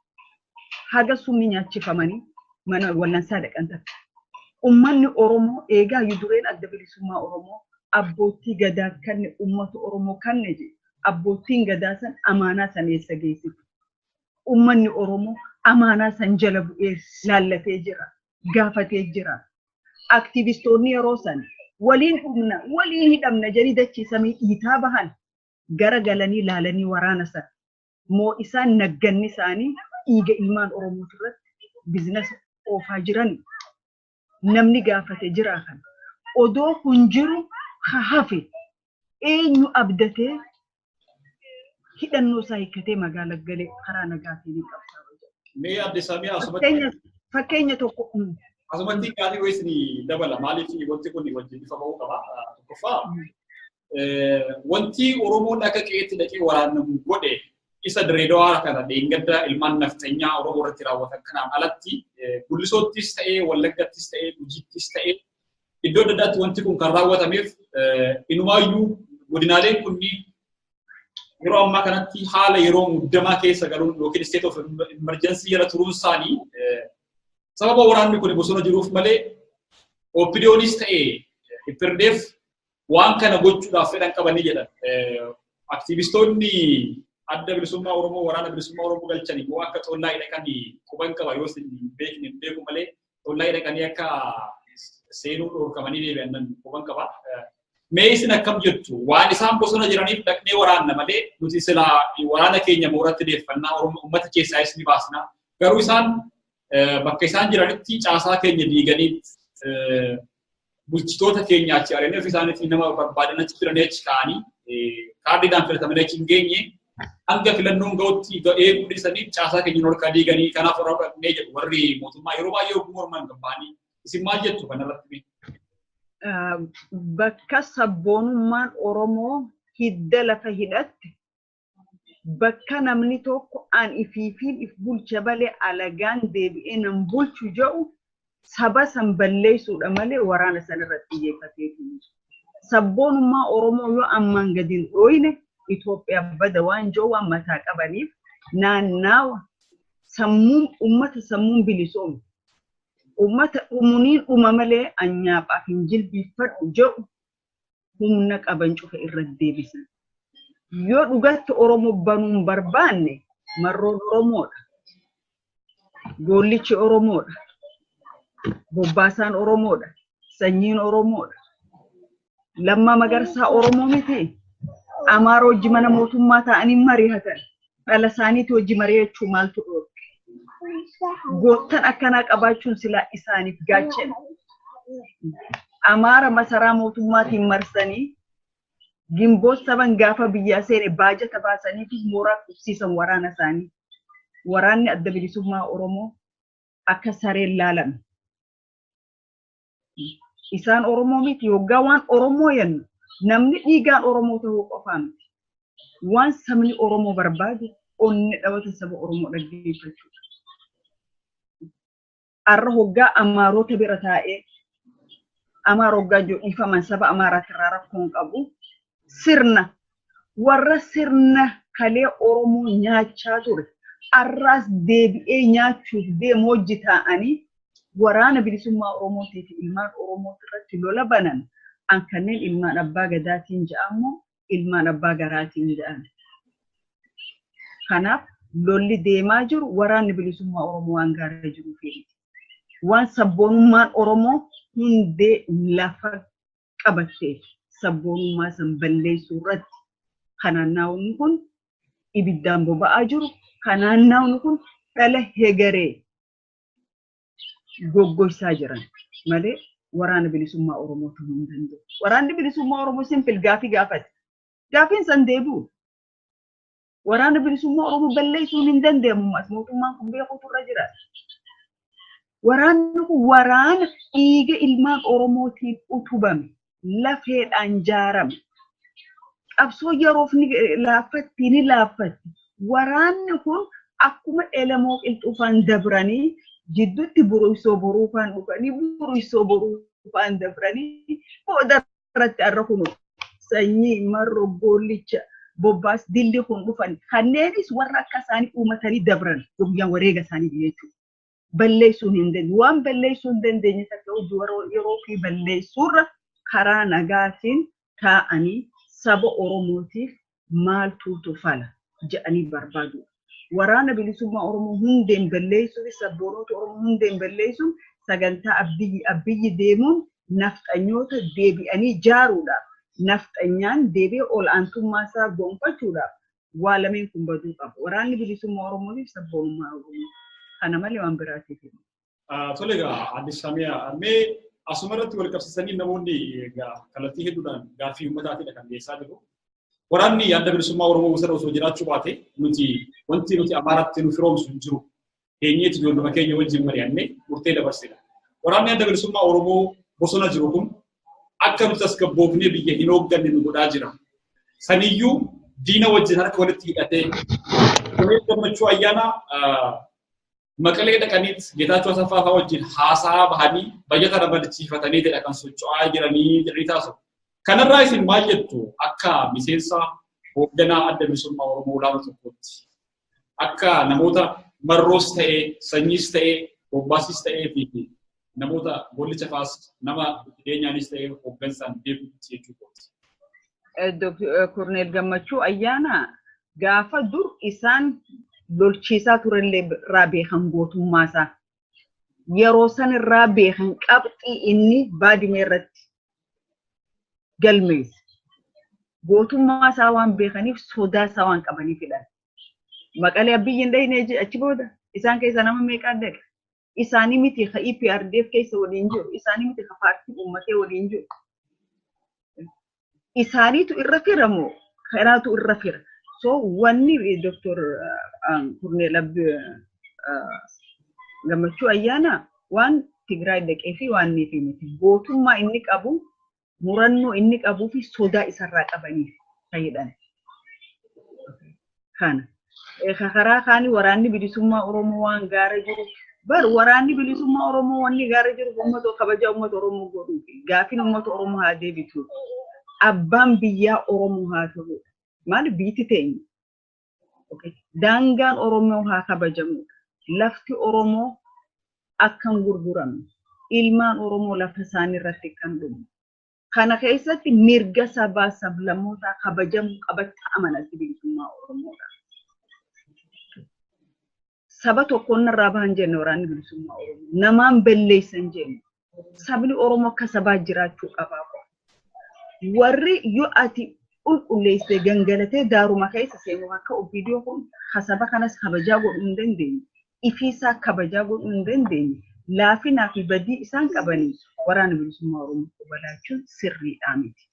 Speaker 2: Haga sumni nyaachifamanii mana wallansaa dhaqan takka. Uummanni Oromoo eegaa dureen adda bilisummaa Oromoo abbootii gadaa kanne uummata Oromoo kanne jedhe abbootiin gadaa san amaanaa san eessa geessitu? Uummanni Oromoo amaanaa san jala bu'ee laallatee jira, gaafatee jira. Aktivistoonni yeroo san waliin dhumna, waliin hidhamna jedhanii dachee samii dhiitaa bahan gara galanii laalanii waraana san. Moo isaan nagganni isaanii dhiiga ilmaan Oromoo irratti bizinasa oofaa jiran. Namni gaafate jira kana. Odoo kun jiru hafe eenyu abdatee hidhannoo isaa hiikkatee magaalaa galee karaa nagaatiin hin qabsaa'u.
Speaker 1: Mee Adde Samiyaa asumatti
Speaker 2: Fakkeenya tokko.
Speaker 1: Asumatti gaarii wayis ni dabala. Maaliif wanti kun wajjin ifa ba'uu qaba? Tokkoffaa, wanti Oromoon akka qe'eetti dhaqee waraanamu godhe isa Direedawaa kana dheengadda ilmaan nafxanyaa Oromoo irratti raawwatan kanaan alatti Gullisoottis ta'ee, Wallaggattis ta'ee, Gujiittis ta'ee iddoo adda addaatti wanti kun kan raawwatameef inumaayyuu godinaaleen kunniin yeroo ammaa kanatti haala yeroo muddamaa keessa galuun yookiin state of emergency jala turuun isaanii sababa waraanni kun bosona jiruuf malee OPDOnis ta'ee EPRDF waan kana gochuudhaaf fedhan qabanii jedhan. Aktiivistoonni Adda Bilisummaa Oromoo Waraana Bilisummaa Oromoo galchanii immoo akka Xollaa dhaqanii quban qaba, yoo isin beekne hin beeku malee Xollaa dhaqanii akka seenuu dhorkamanii deebi'an nan quban qaba. Mee isin akkam jettu? Waan isaan bosona jiraniif dhaqnee waraanna malee nuti silaa waraana keenya mooratti deeffannaa, Oromoo uummata keessaayis ni baasna. Garuu isaan bakka isaan jiranitti caasaa keenya diiganii bulchitoota keenya achi ari'anii ofii isaaniitiin nama barbaadan achi fidanii achi kaa'anii, kaardiidhaan filatamanii achi hin geenye, hanga filannoon ga'utti eeguu dhiisanii caasaa keenya harkaa diiganii, kanaaf waraana dhaqnee jedhu. Warri mootummaa yeroo baay'ee oguu morman gabba'anii, isin maal jettu kanarratti mee?
Speaker 2: Bakka sabboonummaan Oromoo hidda lafa hidhatte, bakka namni tokko an ifiifiin if bulcha malee alagaan deebi'ee nan bulchu jedhu, saba san balleessuudha malee waraana san irratti xiyyeeffatee jiru. Sabboonummaa Oromoo yoo ammaan gadi hin dhooyne Itoophiyaa bada waan jiru waan mataa qabaniif, naannaawa sammuun uummata sammuun bilisoomte. Uummata dhumuniin dhuma malee anyaaphaaf hin jilbiiffadhu jedhu humna qaban cufa irratti deebisan. Yoo dhugatti Oromoo banuun barbaanne, Marroon Oromoodha. Goollichi Oromoodha. Bobbaasaan Oromoodha. Sanyiin Oromoodha. Lammaa Magarsaa Oromoo miti. Amaara hojii mana mootummaa ta'anii mari'atan. Dhala isaaniitti hojii mari'achuu maaltu dhoorke? Goottan akkanaa qabaachuun silaa isaaniif gaachana. Amaara masaraa mootummaatiin marsanii gimboo saban gaafa biyyaa seene baajata baasanii fi mooraa qubsiisan waraana isaanii. Waraanni Adda Bilisummaa Oromoo akka sareen laalame. Isaan Oromoo miti? Yoggaa waan Oromoo jennu namni dhiigaan Oromoo ta'uu qofaa miti. Waan sabni Oromoo barbaadu onni dhawata saba Oromoo dhaggeeffachuudha. Har'a hoggaa Amaarota bira taa'ee, Amaara hoggaa jiru, dhiifaman, saba Amaaraatirraa rakkoon qabu, sirna warra sirna kalee Oromoo nyaachaa ture har'aas deebi'ee nyaachuuf deemu hojii taa'anii Waraana Bilisummaa Oromootii fi ilmaan Oromoo irratti lola banan, an kanneen ilmaan abbaa gadaatiin ja'amu, ilmaan abbaa garaatiin ja'an. Kanaaf lolli deemaa jiru Waraanni Bilisummaa Oromoo waan gaarii jiruuf miti. Waan sabboonummaan Oromoo hundee lafa qabatteef sabboonummaa san balleessuu irratti kanaan naawonni kun ibiddaan boba'aa jiru. Kanaan naawonni kun dhala hegaree goggoysaa jiran malee Waraana Bilisummaa Oromoo ta'uu hin danda'u. Waraanni Bilisummaa Oromoo simple gaafii gaafate. Gaafiin san deebi'u. Waraana Bilisummaa Oromoo balleessuun hin danda'amu. As mootummaan kun beekuutu irra jira. Waraanni kun waraana dhiiga ilmaan Oromootiin utubame, lafeedhaan jaarame. Qabsoo yeroof ni laaffatti, ni laaffatti. Waraanni kun akkuma Elemoo Qilxuufaan dabranii jidduutti Buruisoo Boruufaan dhufanii, Buruisoo Boruufaan dabranii booda irratti har'a kun Sanyii, Marro, Goollicha, Bobbaas, Dilli kun dhufan, kanneenis warra akka isaanii uumatanii dabran guyyaan wareega isaanii jechuudha. Balleessuu hin dandeenye. Waan balleessuu hin dandeenye takka hojii yeroo fi balleessuurra karaa nagaatiin taa'anii saba Oromootiif maaltuutu fala jedhanii barbaadu. Waraana Bilisummaa Oromoo hundeen balleessuu fi sabboonota Oromoo hundeen balleessuun sagantaa Abiyyi deemuun nafxanyoota deebi'anii jaaruudhaaf, nafxanyaan deebi'ee ol'aantummaa isaa gonfachuudhaaf waa lameen kun baduu qaba. Waraanni Bilisummaa Oromootiif sabboonummaa Oromoo. Kana malee waan biraatiif.
Speaker 1: Tole egaa Aadde Saamiyaa, mee asuma irratti wal qabsiisanii namoonni egaa kallattii hedduudhaan gaaffii uummataatiidha kan dhiyeessaa jiru. Waraanni Adda Bilisummaa Oromoo bosona osoo jiraachuu baate nuti wanti nuti Amaaraatti nu firoomsu hin jiru. Teenyeeti ijoolluma keenya wajjin mari'annee murtee dabarsina. Waraanni Adda Bilisummaa Oromoo bosona jiru kun akka nuti tasgabboofnee biyya hin hoogganne nu godhaa jira. Saniyyuu diina wajjin harka walitti hidhatee Koloneel Gammachuu Ayyaanaa Maqalee dhaqaniit Geetaachoo Asaffaa fa'aa wajjin haasaa bahanii bajata ramadachiifataniitidha kan socho'aa jiranii jedhanii taasisu. Kanarraa isin maal jettu akka miseensa hoogganaa Adda Bilisummaa Oromoo olaanoo tokkootti? Akka namoota Marroos ta'ee, Sanyiis ta'ee, Bobbaasis ta'ee fi namoota Gollicha fa'aas nama dhiyeenyaanis ta'ee hooggansaan beekutti jechuu kooti.
Speaker 2: Korneel Gammachuu Ayyaanaa gaafa dur isaan lolchiisaa turellee irraa beekan gootummaa isaa. Yeroo san irraa beekan qabxii inni Baadimee irratti galmeesse. Gootummaa isaa waan beekaniif sodaa isaa waan qabaniif hidhan. Maqalee Abiyyi hin dhayne achi booda isaan keessa nama meeqaa dhaqe. Isaanii miti ka EPRDF keessa waliin jiru. Isaanii miti ka paartii uummatee waliin jiru. Isaaniitu irra fira moo kanaatu irra fira. So wanni Dr. Kurneel Gammachuu Ayyaanaa waan Tigraay dhaqee fi waan niifi miti. Gootummaa inni qabu, murannoo inni qabuu fi sodaa isarraa qabaniif fayyadhan. Kana. Karaa kaanii waraanni bilisummaa Oromoo waan gaara jiru. Bar waraanni bilisummaa Oromoo wanni gaara jiru uummata kabajaa uummata Oromoo godhuufi. Gaafiin uummata Oromoo haa deebitu. Abbaan biyyaa Oromoo haa ta'u. Maali biyyi teenya? Daangaan Oromoo haa kabajamu. Lafti Oromoo akka hin gurguramne. Ilmaan Oromoo lafa isaanii irratti kan dhumu. Kana keessatti mirga sabaa sablammootaa kabajamuu qabatti amanatti bilisummaa Oromoodha. Saba tokkoon irraa bahan jenne waraanni bilisummaa Oromoo. Namaan balleessan jenne. Sabni Oromoo akka sabaa jiraachuu qabaa. Warri yoo ati qulqulleessee gangalatee daaruma keessa seenu akka OPDO kun saba kanas kabajaa godhuu hin dandeenye. Ifiisaa kabajaa godhuu hin dandeenye. Laafinaa fi badii isaan qabanii waraana bilisummaa Oromoo qabalaachuun sirriidhaa miti.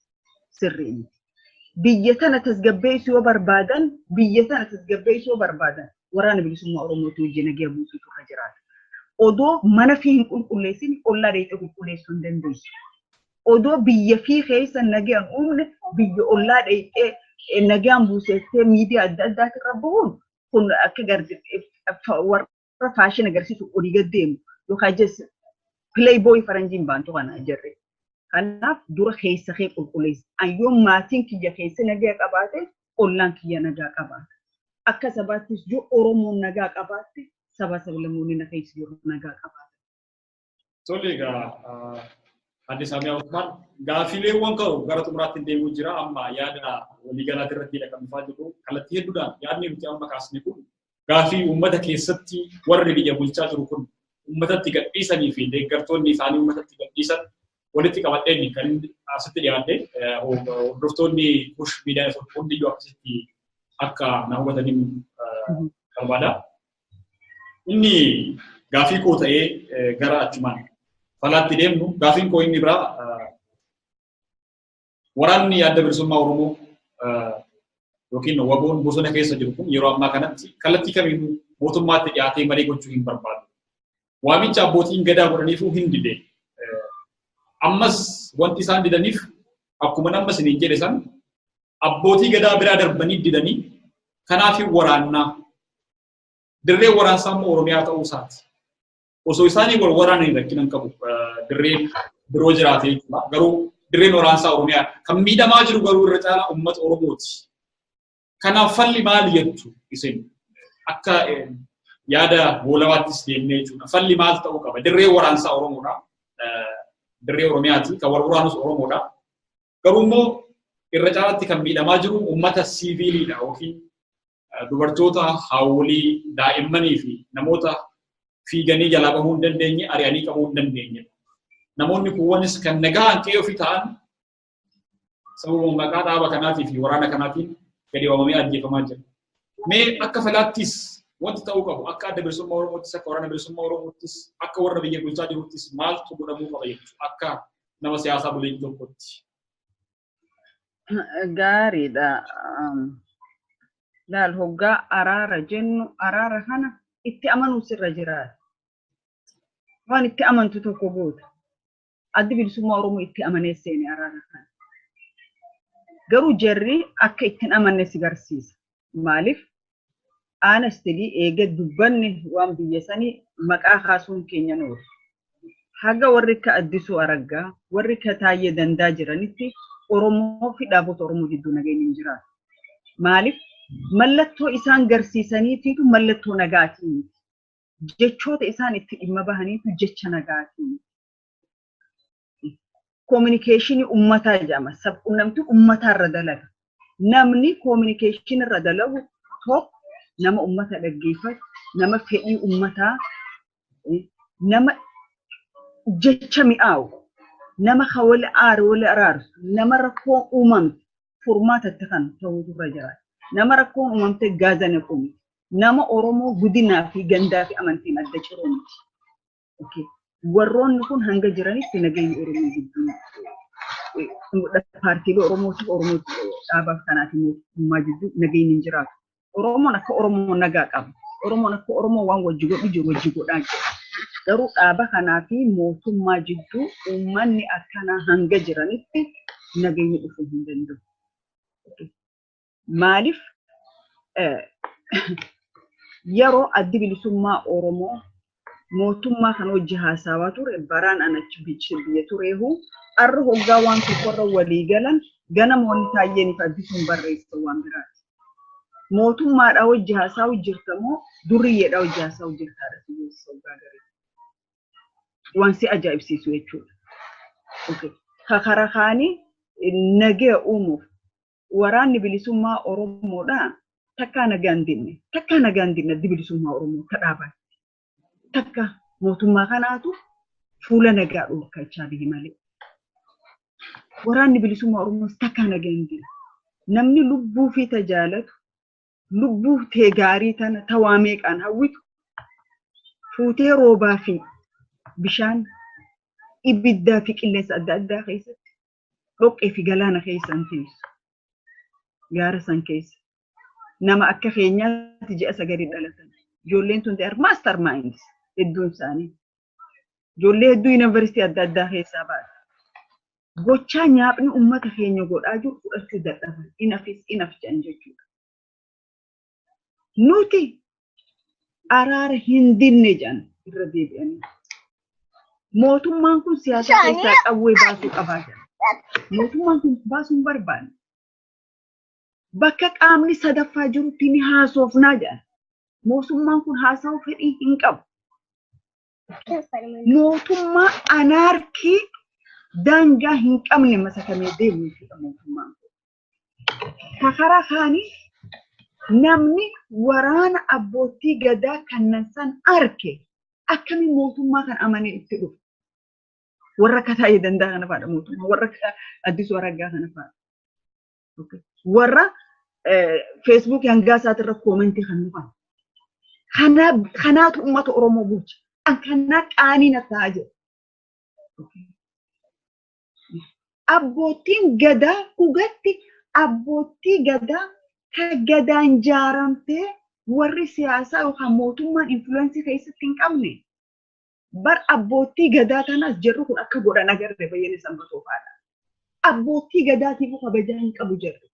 Speaker 2: Sirrii miti. Biyya tana tasgabbeessuu yoo barbaadan, biyya tana tasgabbeessuu yoo barbaadan waraana bilisummaa Oromootu hojii nagaya buusuutu irra jiraata. Odoo mana fi hin qulqulleessin ollaa dheeyxee qulqulleessuu hin dandeessu. Odoo biyya fi keessa nagayaan uumne biyya ollaa dheeyxee nagayaan buusettee miidiyaa adda addaati irra bahuun kun akka warra faashin agarsiisu olii gad deemu yookaan jes playboy faranjiin baantu kana jarre. Kanaaf dura keessa kee qulqulleessi. Ayyoo maatiin kiyya keessa nagaa qabaate ollaan kiyya nagaa qabaata. Akka sabaattis yoo Oromoon nagaa qabaatte saba sablammoonni na keessa jiru nagaa qabaata.
Speaker 1: Tole egaa Aadde Saamiyaa Usmaan gaafiileewwan ka'u gara xumuraatti deemuu jira amma yaada waliigalaati irratti kan dhufaa jiru kallattii hedduudhaan yaadni nuti amma kaasne kun gaafii uummata keessatti warri biyya bulchaa jiru kun uummatatti gadhiisanii fi deeggartoonni isaanii uummatatti gadhiisan walitti qabadheen kan asitti dhiyaadhe hordoftoonni Kush Miidiyaa Neetwoork hundiyyuu akkasitti akka na hubataniin barbaada. Inni gaafii koo ta'ee gara achumaan falaatti deemnu gaafiin koo inni biraa waraanni Adda Bilisummaa Oromoo yookiin WBOn bosona keessa jiru kun yeroo ammaa kanatti kallattii kamiinuu mootummaatti dhiyaatee marii gochuu hin barbaadu. Waamicha abbootiin gadaa godhaniifuu hin dide. Ammas wanti isaan didaniif akkuma nama isiniin jedhe san abbootii gadaa biraa darbanii didanii kanaaf waraannaa. Dirreen waraansaa immoo Oromiyaa ta'uu isaati. Osoo isaanii wal waraananii rakkina hin qabu. Dirreen biroo jiraate jechuudha. Garuu dirreen waraansaa Oromiyaa kan miidhamaa jiru garuu irra caalaa uummata Oromooti. Kanaaf falli maali jettu isin akka yaada goolabaattis deemnee jechuudha. Falli maal ta'uu qaba? Dirreen waraansaa Oromoodha. Dirree Oromiyaati. Kan wal waraanus Oromoodha. Garuu immoo irra caalaatti kan miidhamaa jiru uummata siiviiliidha yookiin dubartoota, haawwolii, daa'immanii fi namoota fiiganii jalaa bahuu hin dandeenye, ari'anii qabuu hin dandeenye. Namoonni kuuwwanis kan nagaan qe'ee ofii ta'an sababa maqaa dhaaba kanaatii fi waraana kanaatiin gadi waamamee ajjeefamaa jira. Mee akka falaattis Wanti ta'uu qabu akka Adda Bilisummaa Oromoottis, akka Waraana Bilisummaa Oromoottis, akka warra biyya bulchaa jiruttis maaltu godhamuu qaba jechuudha akka nama siyaasaa buleeyyii tokkotti?
Speaker 2: Gaariidha. Laal, hoggaa araara jennu, araara kana itti amanuu sirra jiraata. Waan itti amantu tokko goota. Addi Bilisummaa Oromoo itti amanee seene araara kana. Garuu jarri akka ittiin amanne si garsiisa. Maaliif? Honestly, eega dubbanne waan biyya sanii maqaa kaasuun keenya nuuri. Haga warri akka Addisuu Araggaa, warri akka Taayyee Dandaa jiranitti Oromoo fi dhaabota Oromoo jidduu nageenyi hin jiraatu. Maaliif? Mallattoo isaan garsiisaniitiitu mallattoo nagaatii miti. Jechoota isaan itti dhimma bahaniitu jecha nagaatii miti. Communication uummataa jedhama. Sabquunnamtii uummataa irra dalaga. Namni communication irra dalagu tokko nama uummata dhaggeeffatu, nama fedhii uummataa, nama jecha mi'aawu, nama wal aare wal araarsu, nama rakkoo uumamte furmaata itti kan ta'utu irra jiraata. Nama rakkoon uumamte gaaza naqu miti. Nama Oromoo gudinaa fi gandaa fi amantiin adda ciruu miti. Warroonni kun hanga jiranitti nageenya Oromoo gidduu, paartiilee Oromootiif Oromoo dhaabaaf kanaatiin mootummaa jidduu nageenyi hin jiraatu. Oromoon akka Oromoo nagaa qaba. Oromoon akka Oromoo waan wajji godhu jiru wajji godhaa jira. Garuu dhaaba kanaa fi mootummaa jidduu uummanni akkanaa hanga jiranitti nageenyi dhufuu hin danda'u. Maaliif? Yeroo Addi Bilisummaa Oromoo mootummaa kan hojii haasawaa ture, baraan an achi biyya tureehu, arra hoggaa waan tokkorra walii galan ganamoonni Taayyeen fi Addisuun barreessan waan biraati. Mootummaadhaa hojii haasawaa jirta moo duriyyeedhaa hojii haasawaa jirtaadha si geessa hoggaa garii. Waan si ajaa'ibsiisu jechuudha. Kakara kaanii nagaya uumuuf Waraanni Bilisummaa Oromoodhaa takkaa nagaan dinne, takkaa nagaan dinne. Addi Bilisummaa Oromoo akka dhaabaatti. Takka mootummaa kanaatu fuula nagaa dhorkachaa bihi malee. Waraanni Bilisummaa Oromoos takkaa nagaan dinne. Namni lubbuu fi tajaalatu, lubbuu tee gaarii tana tawaa meeqaan hawwitu fuutee roobaa fi bishaan, ibiddaa fi qilleensa adda addaa keessatti, dhoqqee fi galaana keessa hin teessu. Gaara san keessa. Nama akka keenyaatti ji'a sagalii dhalatan. Ijoolleen tun they are master minds hedduun isaanii. Ijoollee hedduu yuunivarsiitii adda addaa keessaa baate. Gochaa nyaapni uummata keenya godhaa jiru fudhachuu dadhaban. Enough is enough jedhan jechuudha. Nuti araara hin dinne jedhan irra deebi'anii. Mootummaan kun siyaasa keessaa qawwee baasuu qabaa jedhan. Mootummaan kun baasuu hin barbaanne. Bakka qaamni sadaffaa jirutti ni haasofnaa jedhan. Mootummaan kun haasa'uu fedhii hin qabu. Mootummaa anarchy daangaa hin qabne masakamee deemu jechuudha mootummaan kun. Karaa kaanii namni waraana abbootii gadaa kannan san arke akkamiin mootummaa kan amanee itti dhufu? Warra akka Taa'ee Danda'a kana fa'aadha mootummaa, warra akka Addisuu Araggaa kana fa'aadha. Warra Feesbuukii hangaa isaatirra comment kan dhufan. Kanaatu uummata Oromoo bulcha. An kanaa qaanii na ta'aa jira. Abbootiin gadaa dhugatti abbootii gadaa ka gadaan jaaramtee warri siyaasaa yookaan mootummaan influence keessatti hin qabne. Bar abbootii gadaa tanaas jarri kun akka godhan agarre, Bayyana Sanbatoo fa'aadha. Abbootii gadaatiif kabajaa hin qabu jarri.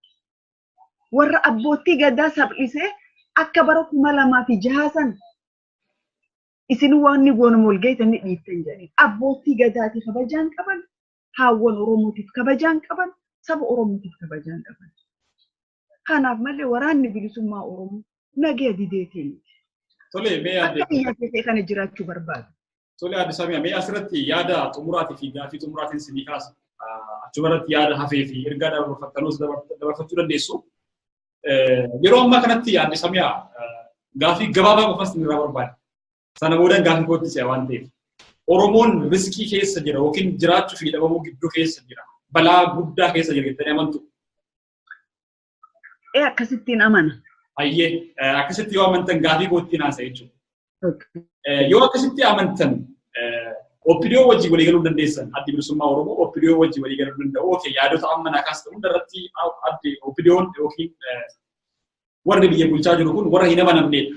Speaker 2: Warra abbootii gadaa saphisee akka bara 2006 san isin waan ni goonu walgeetanii dhiiftan jedhanii. Abbootii gadaatiif kabajaa hin qaban, haawwan Oromootiif kabajaa hin qaban, saba Oromootiif kabajaa hin qaban. Kanaaf malee Waraanni Bilisummaa Oromoo nagaya dideetii miti.
Speaker 1: Tole, mee
Speaker 2: Akka biyya keessee kana jiraachuu barbaadu.
Speaker 1: Tole, Aadde Samiyaa, mee asirratti yaada xumuraatii fi gaaffii xumuraatiin isinii kaasa. Achuma irratti yaada hafee fi ergaa dabarfattanuus dabarfachuu dandeessu. Yeroo ammaa kanatti, Aadde Samiyaa, gaaffii gabaabaa qofas isin irraa barbaada. Sana booda gaaffii kootti ce'a waan ta'eef. Oromoon risk keessa jira yookiin jiraachuu fi dhabamuu gidduu keessa jira. Balaa guddaa keessa jira jettanii amantu?
Speaker 2: Ee, akkasittiin amana.
Speaker 1: Hayyee, akkasitti yoo amantan gaafii koottiin haasa'e jechuudha. Yoo akkasitti amantan OPDO wajjin walii galuu dandeessan, Addi Bilisummaa Oromoo OPDO wajjin walii galuu danda'u. Okay, yaadota amma naa kaastan hunda irratti addi OPDO'n yookiin warri biyya bulchaa jiru kun warra hin amanamnedha.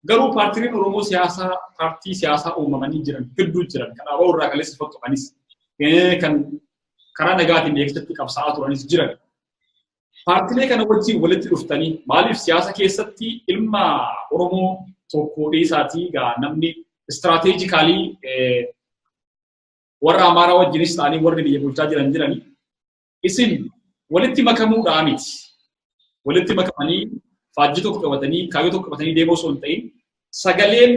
Speaker 1: Garuu paartiileen Oromoo siyaasaa, paartii siyaasaa uumamanii jiran hedduu jiran, kan ABO irraa kaleessa fottoqanis, kan karaa nagaatiin beeksisatti qabsaa'aa turanis jiran. Paartiilee kana wajjin walitti dhuftanii, maaliif siyaasa keessatti ilma Oromoo tokko dhiisaatii gaa namni strategically warra Amaaraa wajjinis ta'anii warri biyya bulchaa jiran jiranii, isin walitti makamuudhaa miti. Walitti makamanii faajjii tokko qabatanii, kaayyoo tokko qabatanii deemuu osoo hin ta'in, sagaleen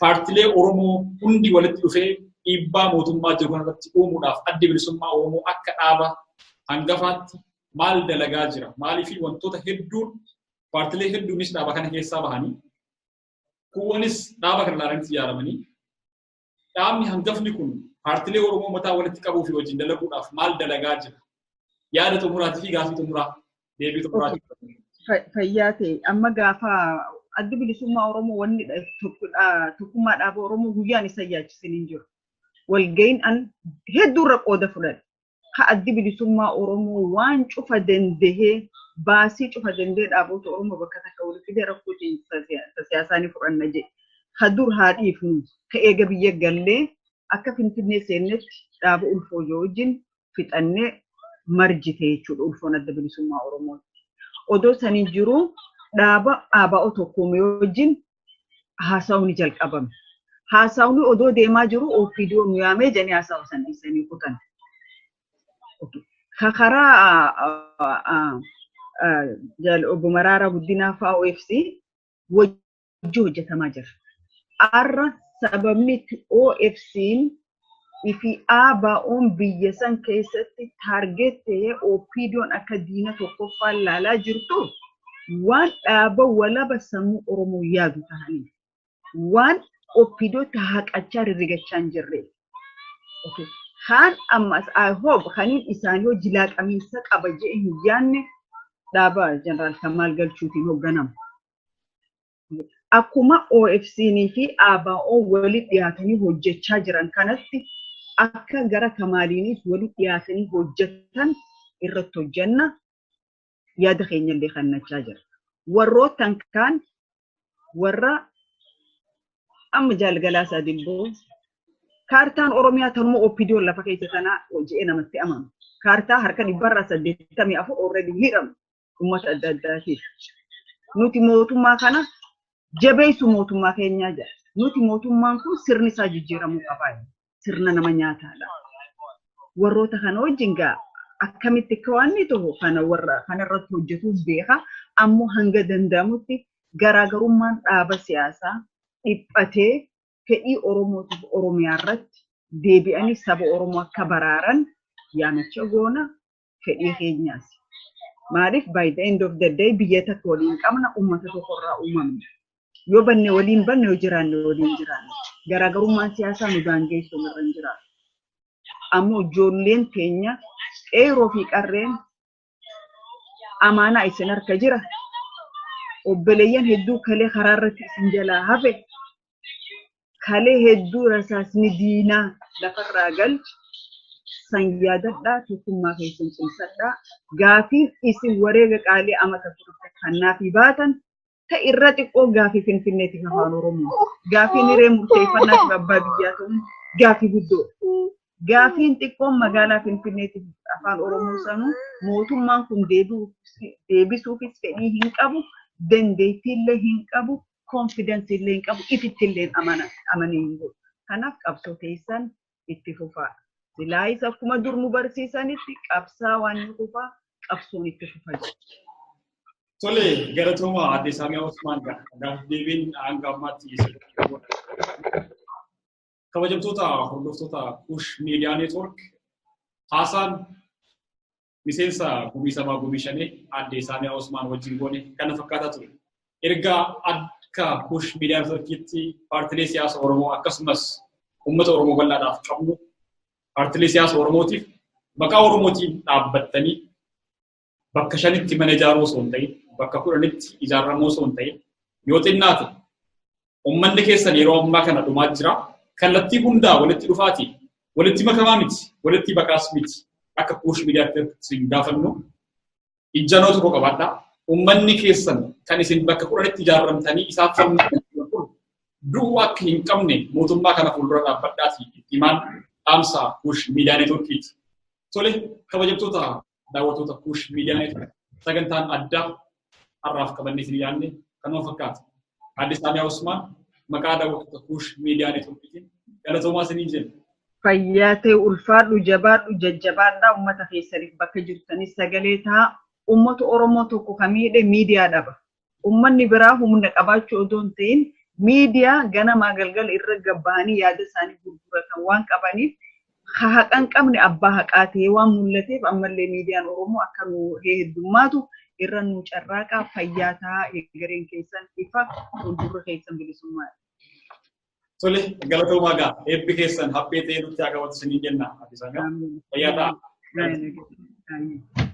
Speaker 1: paartiilee Oromoo hundi walitti dhufee dhiibbaa mootummaa jiru kanarratti uumuudhaaf Addi Bilisummaa Oromoo akka dhaaba hangafaatti maal dalagaa jira? Maaliif wantoota hedduun, paartiilee hedduunis dhaaba kana keessaa bahanii, kuuwwanis dhaaba kana ilaalanii ijaaramanii, dhaabni hangafni kun paartiilee Oromoo mataa walitti qabuu fi wajjin dalaguudhaaf maal dalagaa jira? Yaada xumuraatii fi gaafii xumuraa, deebii xumuraatii.
Speaker 2: Fayyaa ta'e. Amma gaafa Addi Bilisummaa Oromoo wanni tokkummaa dhaaba Oromoo guyyaan isa yaachisin hin jiru. Walga'iin an hedduurra qooda fudhadhe. Ha, Addi Bilisummaa Oromoo waan cufa dandahee, baasii cufa dandahee, dhaabota Oromoo bakka takka walitti fidee rakkoo siyaasaa ni fudhanna jedhe. Ha, dur haa dhiifnu, ka eega biyya gallee akka Finfinnee seennetti dhaaba ulfoo wajjin fixannee marjite jechuudha ulfoon Adda Bilisummaa Oromooti. Odoo saniin jiru dhaaba ABO tokkoomee wajjin haasa'uun jalqabame. Haasa'uun odoo deemaa jiru OPDO nu yaamee jedhanii haasa'u san dhiisanii kutan. Karaa obbo Maraaraa Guddinaa fa'aa OFC wajji hojjetamaa jira. Har'a sababni itti OFC'n fi ABO'n biyya san keessatti target ta'ee OPDO'n akka diina tokkoffaan laalaa jirtu waan dhaaba walaba sammuu Oromoo yaadu ta'aniif, waan OPDOtti haqachaa rirrigachaa hin jirre. Kaan ammas I hope kaniin isaanii hojii laaqamiinsa qaba jedhee hin yaadne dhaaba Jeneraal Kamaal Galchuutiin hoogganamu. Akkuma OFC'n fi ABO walitti dhiyaatanii hojjechaa jiran kanatti akka gara Kamaaliinis walitti dhiyaatanii hojjetan irratti hojjenna, yaada keenyallee kannachaa jira. Warroottan kaan, warra amma Jaalgalaasaa Dilboo, kaartaan Oromiyaa tanuma OPDO lafa keessa tanaa hojii namatti amanu. Kaartaa harka 84% already hidhamu uummata adda addaatiif. Nuti mootummaa kana jabeessu, mootummaa keenyaa jira. Nuti mootummaan kun sirni isaa jijjiiramuu qaba. Sirna nama nyaataadha. Warroota kana wajjin gaa akkamitti akka waan inni ta'u kana warra kanarratti hojjetuuf beeka. Ammoo hanga danda'amutti garaagarummaan dhaaba siyaasaa dhiphatee fedhii Oromootiif Oromiyaa irratti deebi'anii saba Oromoo akka baraaran yaamicha goona, fedhii keenyaas. Maaliif, by the end of the day biyya takka waliin qabna, uummata tokkorraa uumamne. Yoo banne waliin banne, yoo jiraanne waliin jiraanne. Garaagarummaan siyaasaa nu daangeessu irra hin jiraatu. Ammoo ijoolleen keenya, qeeroo fi qarreen, amaanaa isin harka jira. Obboleeyyan hedduu kalee karaa irratti isin jalaa hafe. Kalee hedduu rasaasni diinaa lafarraa galche. San yaadadhaa, tokkummaa keessan cimsadhaa. Gaafiin isin wareega qaalii amata turte kannaafi baatan ta irra xiqqoo gaafii Finfinneetiif afaan Oromoo. Gaafiin hiree murteeffannaatiif abbaa biyyaa ta'uun gaafii guddoodha. Gaafiin xiqqoon magaalaa Finfinneetiif afaan Oromoo sanuu mootummaan kun deebisuufis fedhii hin qabu, dandeettiillee hin qabu, confidence illee hin qabu, ifittillee amanee hin godhu. Kanaaf qabsoo teessan itti fufaa. Silaayis akkuma dur nu barsiisanitti qabsaa waan ni fufaa, qabsoon itti fufa jira.
Speaker 1: Tole, galatooma Aadde Saamiyaa Usmaan, gaaf deebiin hanga ammaatti. Kabajamtoota hordoftoota Kush Media Network, haasaan miseensa Gumii Sabaa Gumii Shanee Aadde Saamiyaa Usmaan wajjin goone kana fakkaataa ture. Ergaa akka Kush Media Networkiitti paartilee siyaasa Oromoo akkasumas uummata Oromoo bal'aadhaaf qabnu, paartilee siyaasa Oromootiif, maqaa Oromootiin dhaabbattanii bakka shanitti mana ijaaruu osoo hin ta'in, bakka 10tti ijaaramuu osoo hin ta'in yoo xinnaate uummanni keessan yeroo ammaa kana dhumaa jira. Kallattii hundaa walitti dhufaati. Walitti makamaa miti. Walitti baqaas miti. Akka Kuush Miidiyaatti isin gaafannu ijjanoo tokko qabaadhaa. Uummanni keessan kan isin bakka 10tti ijaaramtanii isaaf falmatan kun du'uu akka hin qabne mootummaa kana fuuldura dhaabbadhaati itti himaan dhaamsa Kuush Miidiyaa Neetwoorkiiti. Tole, kabajamtoota daawwattoota Kuush Miidiyaa Neetwoork, sagantaan addaa har'aaf qabannee isin yaadne kanuma fakkaata. Aadde Saamiyaa Usmaan, maqaa daawwattoota Kuush Miidiyaa Neetwoorkiitiin galatoomaa isiniin jenna.
Speaker 2: Fayyaa ta'e, ulfaadhu, jabaadhu, jajjabaadhaa, uummata keessaniif bakka jirtanis sagalee ta'a. Uummata Oromoo tokko ka miidhe miidiyaa dhaba. Uummanni biraa humna qabaachuu odoo hin ta'in miidiyaa ganamaa galgala irra gabbahanii yaada isaanii gurguratan waan qabaniif, haqa hin qabne abbaa haqaa ta'ee waan mul'ateef, ammallee miidiyaan Oromoo akka nu heddummaatu irra nu carraaqaa. Fayyaa ta'a, egereen keessan ifa, fuuldurri keessan bilisummaadha.
Speaker 1: Tole, galatoomaa gaa, eebbi keessan haphee ta'ee nutti haa qabatu isiniin jenna. Aadde Saamiyaa, fayyaa ta'a.
Speaker 2: Amiin.